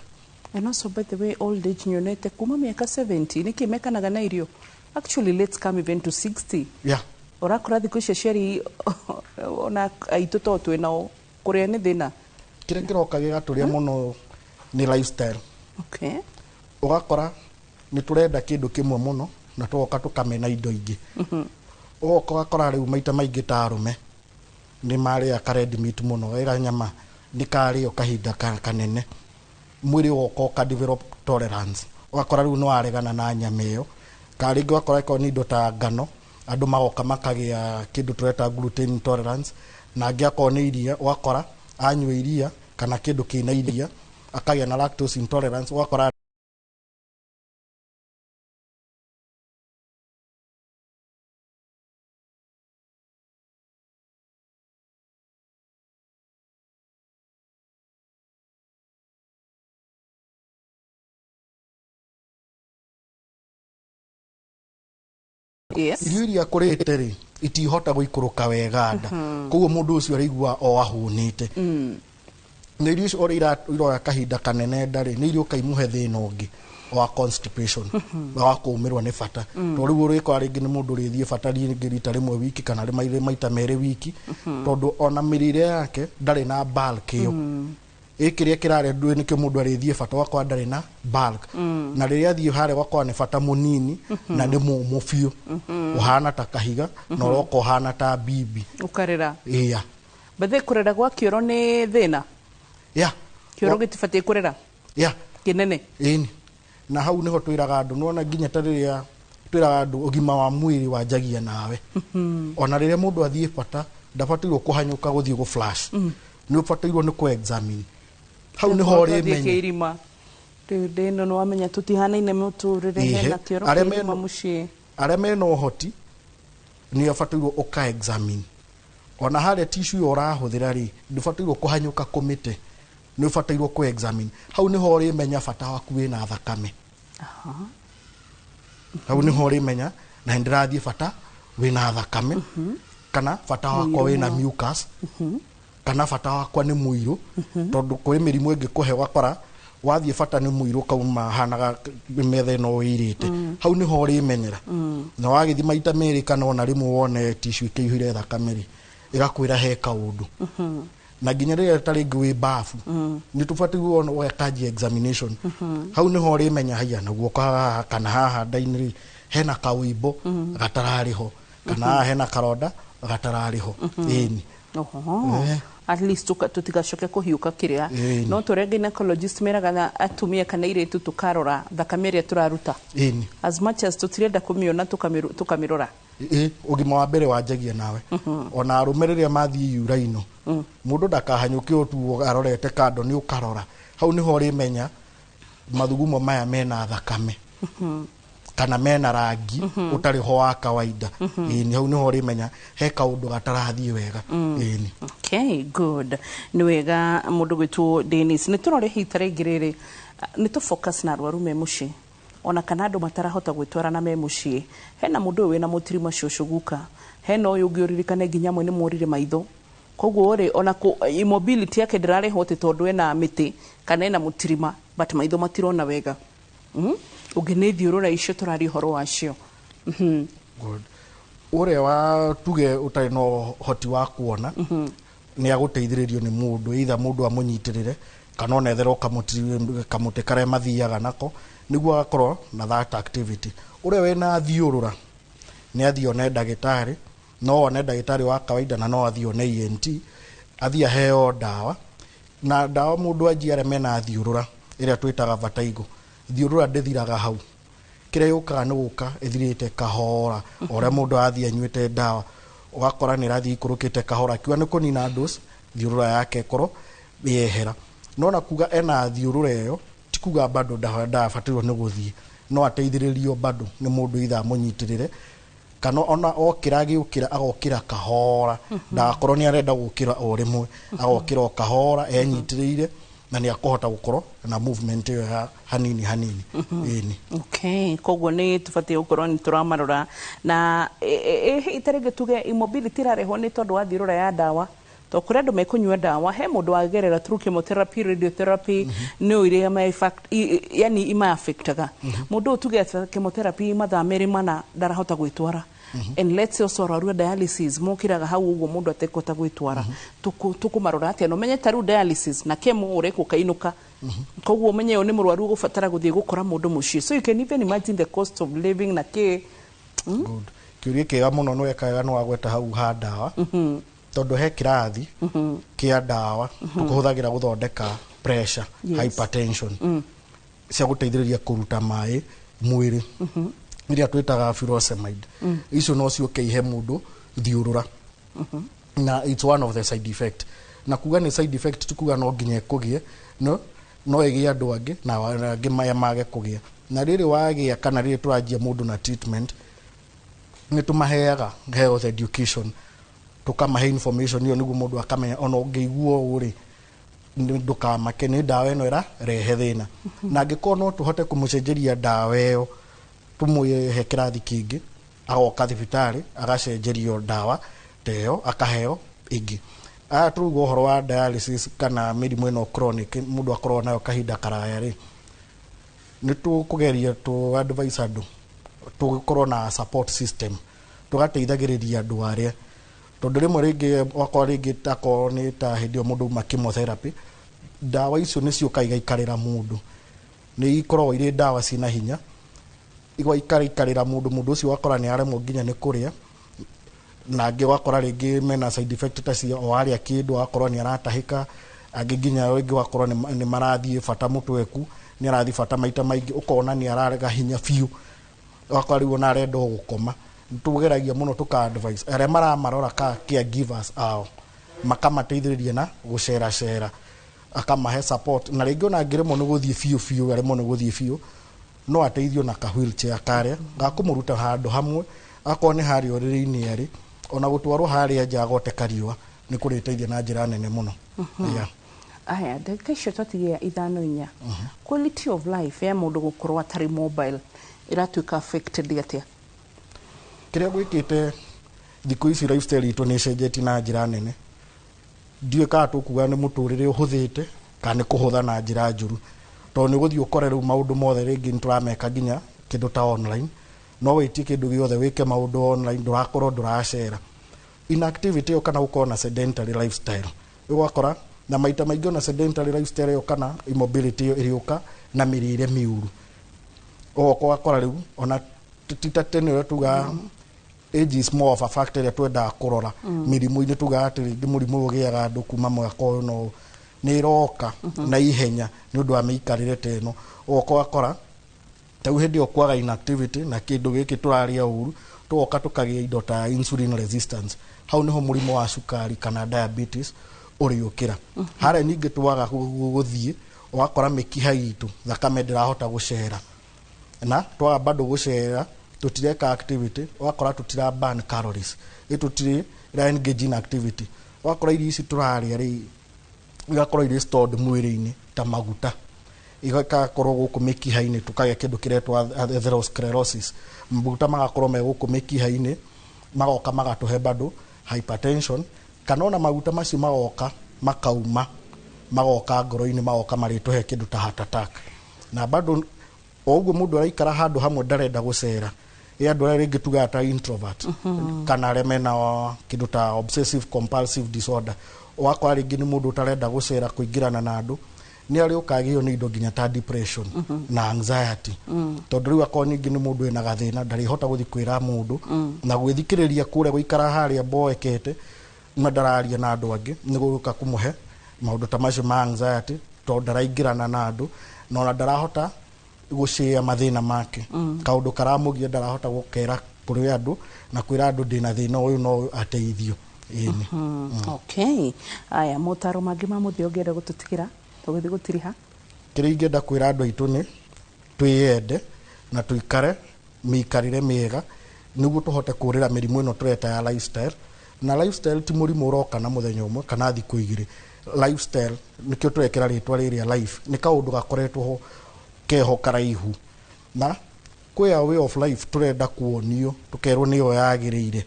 And also, by the way, old age nyonete kuma mĩaka 70 nĩkĩ mekanaga na irio. Actually, let's come even to 60. Ũrakora thikũ ici aciari ona aitũ to twĩ nao, kũrĩa nĩ thĩna. Kĩrĩa kĩroka gĩgatũrĩa mũno nĩ lifestyle. Ũgakora nĩ tũrenda kĩndũ kĩmwe mũno na tũgoka tũkamena indo ingĩ. Ũgoka ũgakora rĩu maita maingĩ ta arũme nĩ marĩa ka red meat mũno, ĩga nyama nĩ karĩo kahinda kanene, mwĩrĩ ũgoka ũka develop tolerance, ũgakora rĩu nĩ waregana na nyama ĩyo. Kana rĩngĩ ũgakora ĩkorwo nĩ indo ta ngano, andũ magoka makagĩa kĩndũ tũreta gluten intolerance. Na angĩ akorwo nĩ iria, ũgakora anyua iria kana kĩndũ kĩna iria akagĩa na lactose intolerance, ũgakora irio iria kũrĩte rĩ itihota gũikũrũka wega nda. Koguo mũndũ ũcio araigua o ahũnĩte. Na irio icio ũrĩa iroya kahinda kanene nda rĩ, nĩ irĩũka imũhe thĩna ũngĩ wa constipation, wa kũũmĩrwo nĩ bata. Tondũ rĩu ũrĩkora rĩngĩ nĩ mũndũ ũrĩthiĩ bata rĩngĩ rita rĩmwe wiki kana rĩmwe maita merĩ wiki, tondũ ona mĩrĩre yake ndarĩ na bulk ĩyo. Ĩ kĩrĩa kĩrarĩa ndũĩ nĩkĩo mũndũ arĩthiĩ bata, ũgakora ndarĩ na bulk. Na rĩrĩa athiĩ harĩa ũgakora nĩ bata mũnini na nĩ mũmũ biũ, ũhana ta kahiga na ũroka ũhana ta bibi. Ũkarĩra. Iya. Bathe kũrĩra gwa kĩoro nĩ thĩna? Ya. Kĩoro gĩtibatiĩ kũrĩra? Ya. Kĩnene? Ĩni. Na hau nĩho twĩraga andũ, nĩwona nginya ta rĩrĩa twĩraga andũ ũgima wa mwĩrĩ wanjagia nawe. Ona rĩrĩa mũndũ athiĩ bata ndabatairwo kũhanyũka gũthiĩ gũ flash. Nĩ ũbatairwo nĩ kũ examine. Hau nĩho ũrĩmenya. Kĩirima. Rĩu ndĩno nĩ wamenya tũtihanaine mũtũrĩre hena kĩoro kĩirima mũciĩ. Arĩa mena ũhoti nĩ ũbatairwo ũka examine. Ona harĩa tissue ĩyo ũrahũthĩra rĩ, ndũbatairwo kũhanyũka kũmĩte. Nĩ ũbatairwo kũ examine. Hau nĩho ũrĩmenya bata waku wĩna thakame. Hau nĩho ũrĩmenya na nĩndĩrathiĩ bata wĩna thakame, kana bata wakwa wĩna mucus, kana bata wakwa nĩ mũirũ, tondũ kũrĩ mĩrimũ ĩngĩ kũhe ũgakora wathiĩ bata nĩ mũirũ kauma hanaga metha ĩno ũirĩte. Hau nĩho ũrĩmenyera. Na wagĩthiĩ maita merĩ kana ona rĩmwe wone tissue ĩkĩihũire thakame rĩ, ĩgakwĩra he kaũndũ. Na nginya rĩrĩa ta rĩngĩ wĩ bafu, nĩ tũbatairwo ona ũgekanjia examination. Hau nĩho ũrĩmenya haiya na guoko haha kana haha nda-inĩ rĩ, hena kaũimbo gatararĩ ho, kana haha hena karonda gatararĩ ho. Ĩni. Oho. At least tũtigacoke kũhiũka kĩrĩa. Ĩni. No tũrĩa gynecologist meraga na atumia kana airĩtu tũkarora thakame ĩrĩa tũraruta. Ĩni. As much as tũtirenda kũmĩona tũkamĩrora. Ĩ ũgima wa mbere wanjagia nawe. Ona arũme rĩrĩa mathiĩ uraino, mũndũ ndakahanyũke ũtuo arorete kando, nĩ ũkarora. Hau nĩho ũrĩmenya mathugumo maya mena thakame kana mena rangi ũtarĩ ho wa kawaida. Ĩni, hau nĩho ũrĩmenya he kaũndũ gatarathiĩ wega. Ĩni. Okay, good. Nĩ wega mũndũ gwĩtwo Dennis. Nĩ tũrore hita rĩngĩ rĩrĩ, nĩ tũ focus na arwaru me mũciĩ. Ona kana andũ matarahota gwĩtwara na me mũciĩ. Hena mũndũ ũyũ wĩna mũtirima cũcũ guka. Hena ũyũ ũngĩ ũririkane nginya amwe nĩ morire maitho. Koguo rĩ, ona immobility yake ndĩrarehwo atĩ tondũ ena mĩtĩ kana ena mũtirima, but maitho matirona wega. Ũngĩ nĩ thiũrũra icio tũraria ũhoro wacio. Good. Ũrĩa wa tuge ũtarĩ na ũhoti wa kuona, nĩ agũteithĩrĩrio nĩ mũndũ, either mũndũ amũnyitĩrĩre kana ona etherwo kamũtĩ karĩa mathiaga nako nĩguo agakorwo na that activity. Ũrĩa wĩna thiũrũra nĩ athiĩ one ndagĩtarĩ, no one ndagĩtarĩ wa kawaida na no athiĩ one ENT, athiĩ aheo ndawa. Na ndawa mũndũ anjie arĩa mena thiũrũra ĩrĩa twĩtaga vertigo. Thiũrũra ndĩthiraga hau. Kĩrĩa yũkaga nĩ gũka ĩthirĩte kahora, o ũrĩa mũndũ athiĩ anyuĩte ndawa, ũgakora nĩ ĩrathiĩ ĩikũrũkĩte kahora, akiuga nĩ kũnina dose, thiũrũra yake ĩkorwo yehera. No na kuga ena thiũrũra ĩyo, ti kuga bado ndabatairwo nĩ gũthiĩ. No ateithĩrĩrio bado nĩ mũndũ either amũnyitĩrĩre, kana ona okĩra agĩũkĩra agokĩra kahora, ndagakorwo nĩ arenda gũkĩra o rĩmwe, agokĩra o kahora enyitĩrĩire, na nĩ akũhota gũkorwo na movement ĩyo ya hanini hanini. Ĩni. Okay, koguo nĩ tũbatiĩ gũkorwo nĩ tũramarora. Na ta rĩngĩ tuge immobility ĩrarehwo nĩ tondũ wa thiũrũra ya ndawa. Tondũ kũrĩ andũ mekũnyua ndawa, he mũndũ wagerera through chemotherapy, radiotherapy, nĩ iria yani ima affectaga. Mũndũ ũyũ tuge chemotherapy mathaa merĩ mana ndarahota gwĩtwara. And let's say ũcio arwaru a dialysis mokĩraga hau ũguo mũndũ atekũhota gwĩtwara, tũkũmarora atĩa? Na ũmenye ta rĩu dialysis na chemo ũrekwo ũkainũka, koguo ũmenye ũyũ nĩ mũrwaru ũgũbatara gũthiĩ gũkora mũndũ mũciĩ, so you can even imagine the cost of living na kĩ. Good. Kĩũria kĩega mũno. Nĩ weka wega nĩ wagweta hau ha ndawa, tondũ he kĩrathi kĩa ndawa tũkũhũthagĩra gũthondeka pressure, hypertension, cia gũteithĩrĩria kũruta maĩ mwĩrĩ, iria twĩtaga furosemide. Icio no ciũke ihe mũndũ thiũrũra, na it's one of the side effect. Na kuga nĩ side effect ti kuga no nginya ĩkũgĩe, no ĩgĩe andũ angĩ na angĩ maya mage kũgĩa. Na rĩrĩ wagĩa kana rĩrĩ tũranjia mũndũ na treatment, nĩ tũmaheaga health education, tũkamahe information ĩyo nĩguo mũndũ akamenya ona ũngĩigua ũũ rĩ, ndũkamake, nĩ ndawa ĩno ĩrarehe thĩna. Na angĩkorwo no tũhote kũmũcenjeria ndawa ĩyo, tũmũhe kĩrathi kĩngĩ, agoka thibitarĩ agacenjerio ndawa ta ĩyo, akaheo ĩngĩ. Aya tũrauga ũhoro wa dialysis kana mĩrimũ ĩno chronic mũndũ akoragwo nayo kahinda karaya rĩ, nĩ tũkũgeria tũ advise andũ tũkorwo na support system, tũgateithagĩrĩria andũ arĩa, tondũ rĩmwe rĩngĩ wakorwo rĩngĩ takorwo nĩ ta hĩndĩ ĩyo mũndũ auma chemotherapy, ndawa icio nĩ ciũkaga igaikarĩra mũndũ, nĩ ikoragwo irĩ ndawa ciĩna hinya, igaikarĩra mũndũ, mũndũ ũcio wakora nĩ aremwo nginya nĩ kũrĩa. Na angĩ wakora rĩngĩ mena side effect ta cia o arĩa kĩndũ, agakorwo nĩ aratahĩka, angĩ nginya rĩngĩ wakorwo nĩ marathiĩ bata mũtweku, nĩ arathiĩ bata maita maingĩ, ũkona nĩ ararega hinya biũ, wakora rĩu ona arenda o gũkoma. Tũgeragia mũno tũka advice arĩa maramarora ka caregivers ao, makamateithĩrĩria na gũceracera, akamahe support. Na rĩngĩ ona angĩremwo nĩ gũthiĩ biũ biũ, aremwo nĩ gũthiĩ biũ, no ateithio na ka wheelchair karĩa gakũmũruta handũ hamwe, akorwo nĩ harĩa ũrĩrĩ-inĩ arĩ, ona gũtwarwo harĩa nja agote kariũa nĩ kũrĩteithia na njĩra nene mũno. Yeah. Aya, ndagĩka icio twatigia ithano inya, quality of life ya mũndũ gũkorwo atarĩ mobile ĩratuĩka affected atĩa? Kĩrĩa gwĩkĩte thikũ ici, lifestyle itũ nĩ ĩcenjetie na njĩra nene. Ndiũĩ kana tũkuga nĩ mũtũrĩre ũhũthĩte kana nĩ kũhũtha na njĩra njũru, tondũ nĩ ũgũthiĩ ũkore rĩu maũndũ mothe rĩngĩ nĩ tũrameka nginya kĩndũ ta online. No wĩtie kĩndũ gĩothe, wĩke maũndũ online, ndũrakorwo ndũracera. Inactivity ĩyo kana gũkorwo na sedentary lifestyle, ũgakora na maita maingĩ ona sedentary lifestyle ĩyo kana immobility ĩyo ĩrĩũka na mĩrĩre mĩũru. Ũgoka ũgakora rĩu ona ti ta tene ũrĩa tugaga age is more of a factor ĩrĩa twendaga kũrora mĩrimũ-inĩ, tugaga atĩ rĩngĩ mũrimũ ũyũ ũgĩaga andũ kuma mwaka ũyũ na ũyũ, nĩ ĩroka na ihenya nĩ ũndũ wa mĩikarĩre ta ĩno. Ũgoka ũgakora ta rĩu hĩndĩ ĩyo kwaga inactivity na kĩndũ gĩkĩ tũrarĩa ũru, tũgoka tũkagĩa indo ta insulin resistance. Hau nĩho mũrimũ wa cukari kana diabetes ũrĩũkĩra. Harĩa ningĩ twaga gũthiĩ, ũgakora mĩkiha itũ thakame ndĩrahota gũcera, na twaga bado gũcera, tũtireka activity, ũgakora tũtira burn calories, ĩ tũtirĩ engage in activity, ũgakora irio ici tũrarĩa rĩ igakorwo irĩ stored mwĩrĩ-inĩ ta maguta, igakorwo gũkũ mĩkiha-inĩ, tũkagĩa kĩndũ kĩretwo atherosclerosis. Maguta magakorwo me gũkũ mĩkiha-inĩ, magoka magatũhe bado hypertension, kana ona maguta macio magoka makauma, magoka ngoro-inĩ, magoka marĩtũhe kĩndũ ta heart attack. Na bado o ũguo mũndũ araikara handũ hamwe, ndarenda gũcera, ĩ andũ arĩa rĩngĩ tugaga ta introvert kana arĩa mena kĩndũ ta obsessive compulsive disorder, ũgakora rĩngĩ nĩ mũndũ ũtarenda gũcera, kũingĩrana na andũ, nĩ arĩ ũkagĩo nĩ indo nginya ta depression na anxiety, tondũ rĩu akorwo ningĩ nĩ mũndũ wĩna gathĩna, ndarĩhota gũthiĩ kwĩra mũndũ na gwĩthikĩrĩria kũrĩa gũikara harĩa mboekete na ndararia na andũ angĩ, nĩ gũka kũmũhe maũndũ ta macio ma anxiety, tondũ ndaraingĩrana na andũ na ona ndarahota gũcĩa mathĩna make. Kaũndũ karamũgia ndarahota gũkera kũrĩ andũ na kwĩra andũ ndĩna thĩna ũyũ no ũyũ, ateithio ĩni. Okay, aya, motaro mangĩ ma mũthia ũngĩenda gũtũtigĩra tũgĩthiĩ gũtiriha? Kĩrĩa ingĩenda kwĩra andũ aitũ nĩ twĩyende na tũikare mĩikarĩre mĩega nĩguo tũhote kũrĩra mĩrimũ ĩno tũreta ya lifestyle. Na lifestyle ti mũrimũ ũroka na mũthenya ũmwe kana thikũ igĩrĩ. Lifestyle nĩkĩo tũrekĩra rĩtwa rĩrĩa life, nĩ kaũndũ gakoretwo ho keho karaihu, na kwĩ a way of life tũrenda kuonio, tũkerwo nĩyo yagĩrĩire,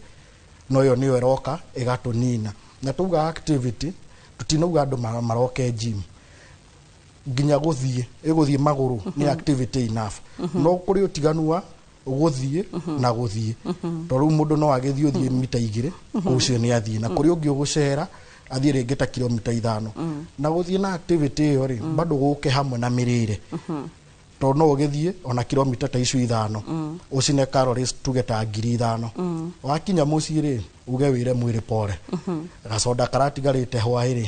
no ĩyo nĩyo ĩroka ĩgatũnina. Na tuga activity, tũtinauga andũ maroke gym, nginya gũthiĩ ĩgũthiĩ magũrũ nĩ activity enough. No kũrĩ ũtiganu wa Gũthiĩ na gũthiĩ, tondũ rĩu mũndũ no agĩthiĩ ũthiĩ mita 2, ũcio nĩ athiĩ, na kũrĩ ũngĩ ũgũcera athiĩ rĩngĩ ta kilomita 5. Na gũthiĩ na activity ĩyo rĩ, bado gũke hamwe na mĩrĩre, tondũ no ũgĩthiĩ ona kilomita ta icio 5, ũcine calories tuge ta 5,000. Wakinya mũciĩ rĩ, uge wĩre mwĩrĩ pore, gacoda karatigarĩte hwaĩ rĩ,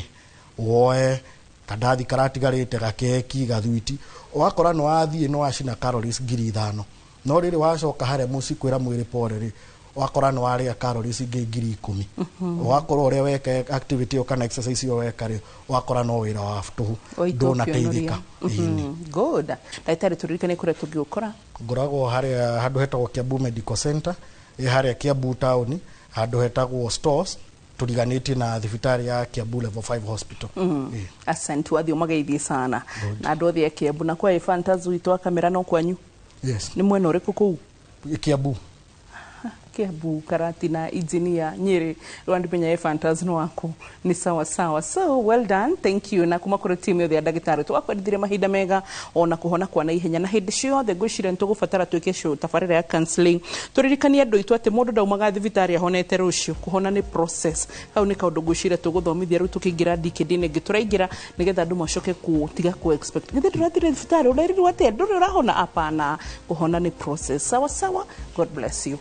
woe kandathi karatigarĩte, gakeki, gathwiti, ũgakora nĩ wathiĩ nĩ wacina calories 5,000. No rĩrĩ wacoka harĩa mũciĩ kwĩra mwĩrĩ pore rĩ, ũgakora nĩ warĩa calories ingĩ 10,000. Ũgakorwo ũrĩa weka activity ĩyo kana exercise ĩyo weka rĩ, ũgakora no wĩra wa tũhũ, ndũnateithĩka. Good. Ndagĩtarĩ, tũririkane kũrĩa tũngĩgũkora. Ngoragwo harĩa handũ hetagwo Kiambu Medical Center, ĩ harĩa Kiambu town, handũ hetagwo Stores, tũriganĩtie na thibitarĩ ya Kiambu Level 5 Hospital. Asante, wathiĩ ũmageithie sana na andũ othe a Kiambu na kwa Fantas witũ wa kamera no kwanyu. Yes. Nĩ mwena ũrĩkũ kũu? Kiambu. Kiambu, Karatina, engineer Nyeri, rwandimenya Fantas no waku ni sawa sawa. So well done, thank you. Na kuma kũrĩ team yothe ya ndagĩtarĩ, tũgakwendithĩria mahinda mega ona kũhona kwa na ihenya. Na hĩndĩ ciothe ngwĩciria nĩtũgũbatara twĩke show tabarĩra ya counseling, tũririkanie andũ aitũ atĩ mũndũ ndaumaga thibitarĩ ahonete rũciũ. Kũhona nĩ process. Hau nĩ kaũndũ ngwĩciria tũgũthomithia rĩu tũkĩingĩra decade-inĩ ĩngĩ tũraingĩra, nĩgetha andũ macoke gũtiga ku expect githĩ ndũrathire thibitarĩ ũrerirwo atĩa, ndũrĩ ũrahona. Apana, kũhona nĩ process. Sawa sawa, God bless you.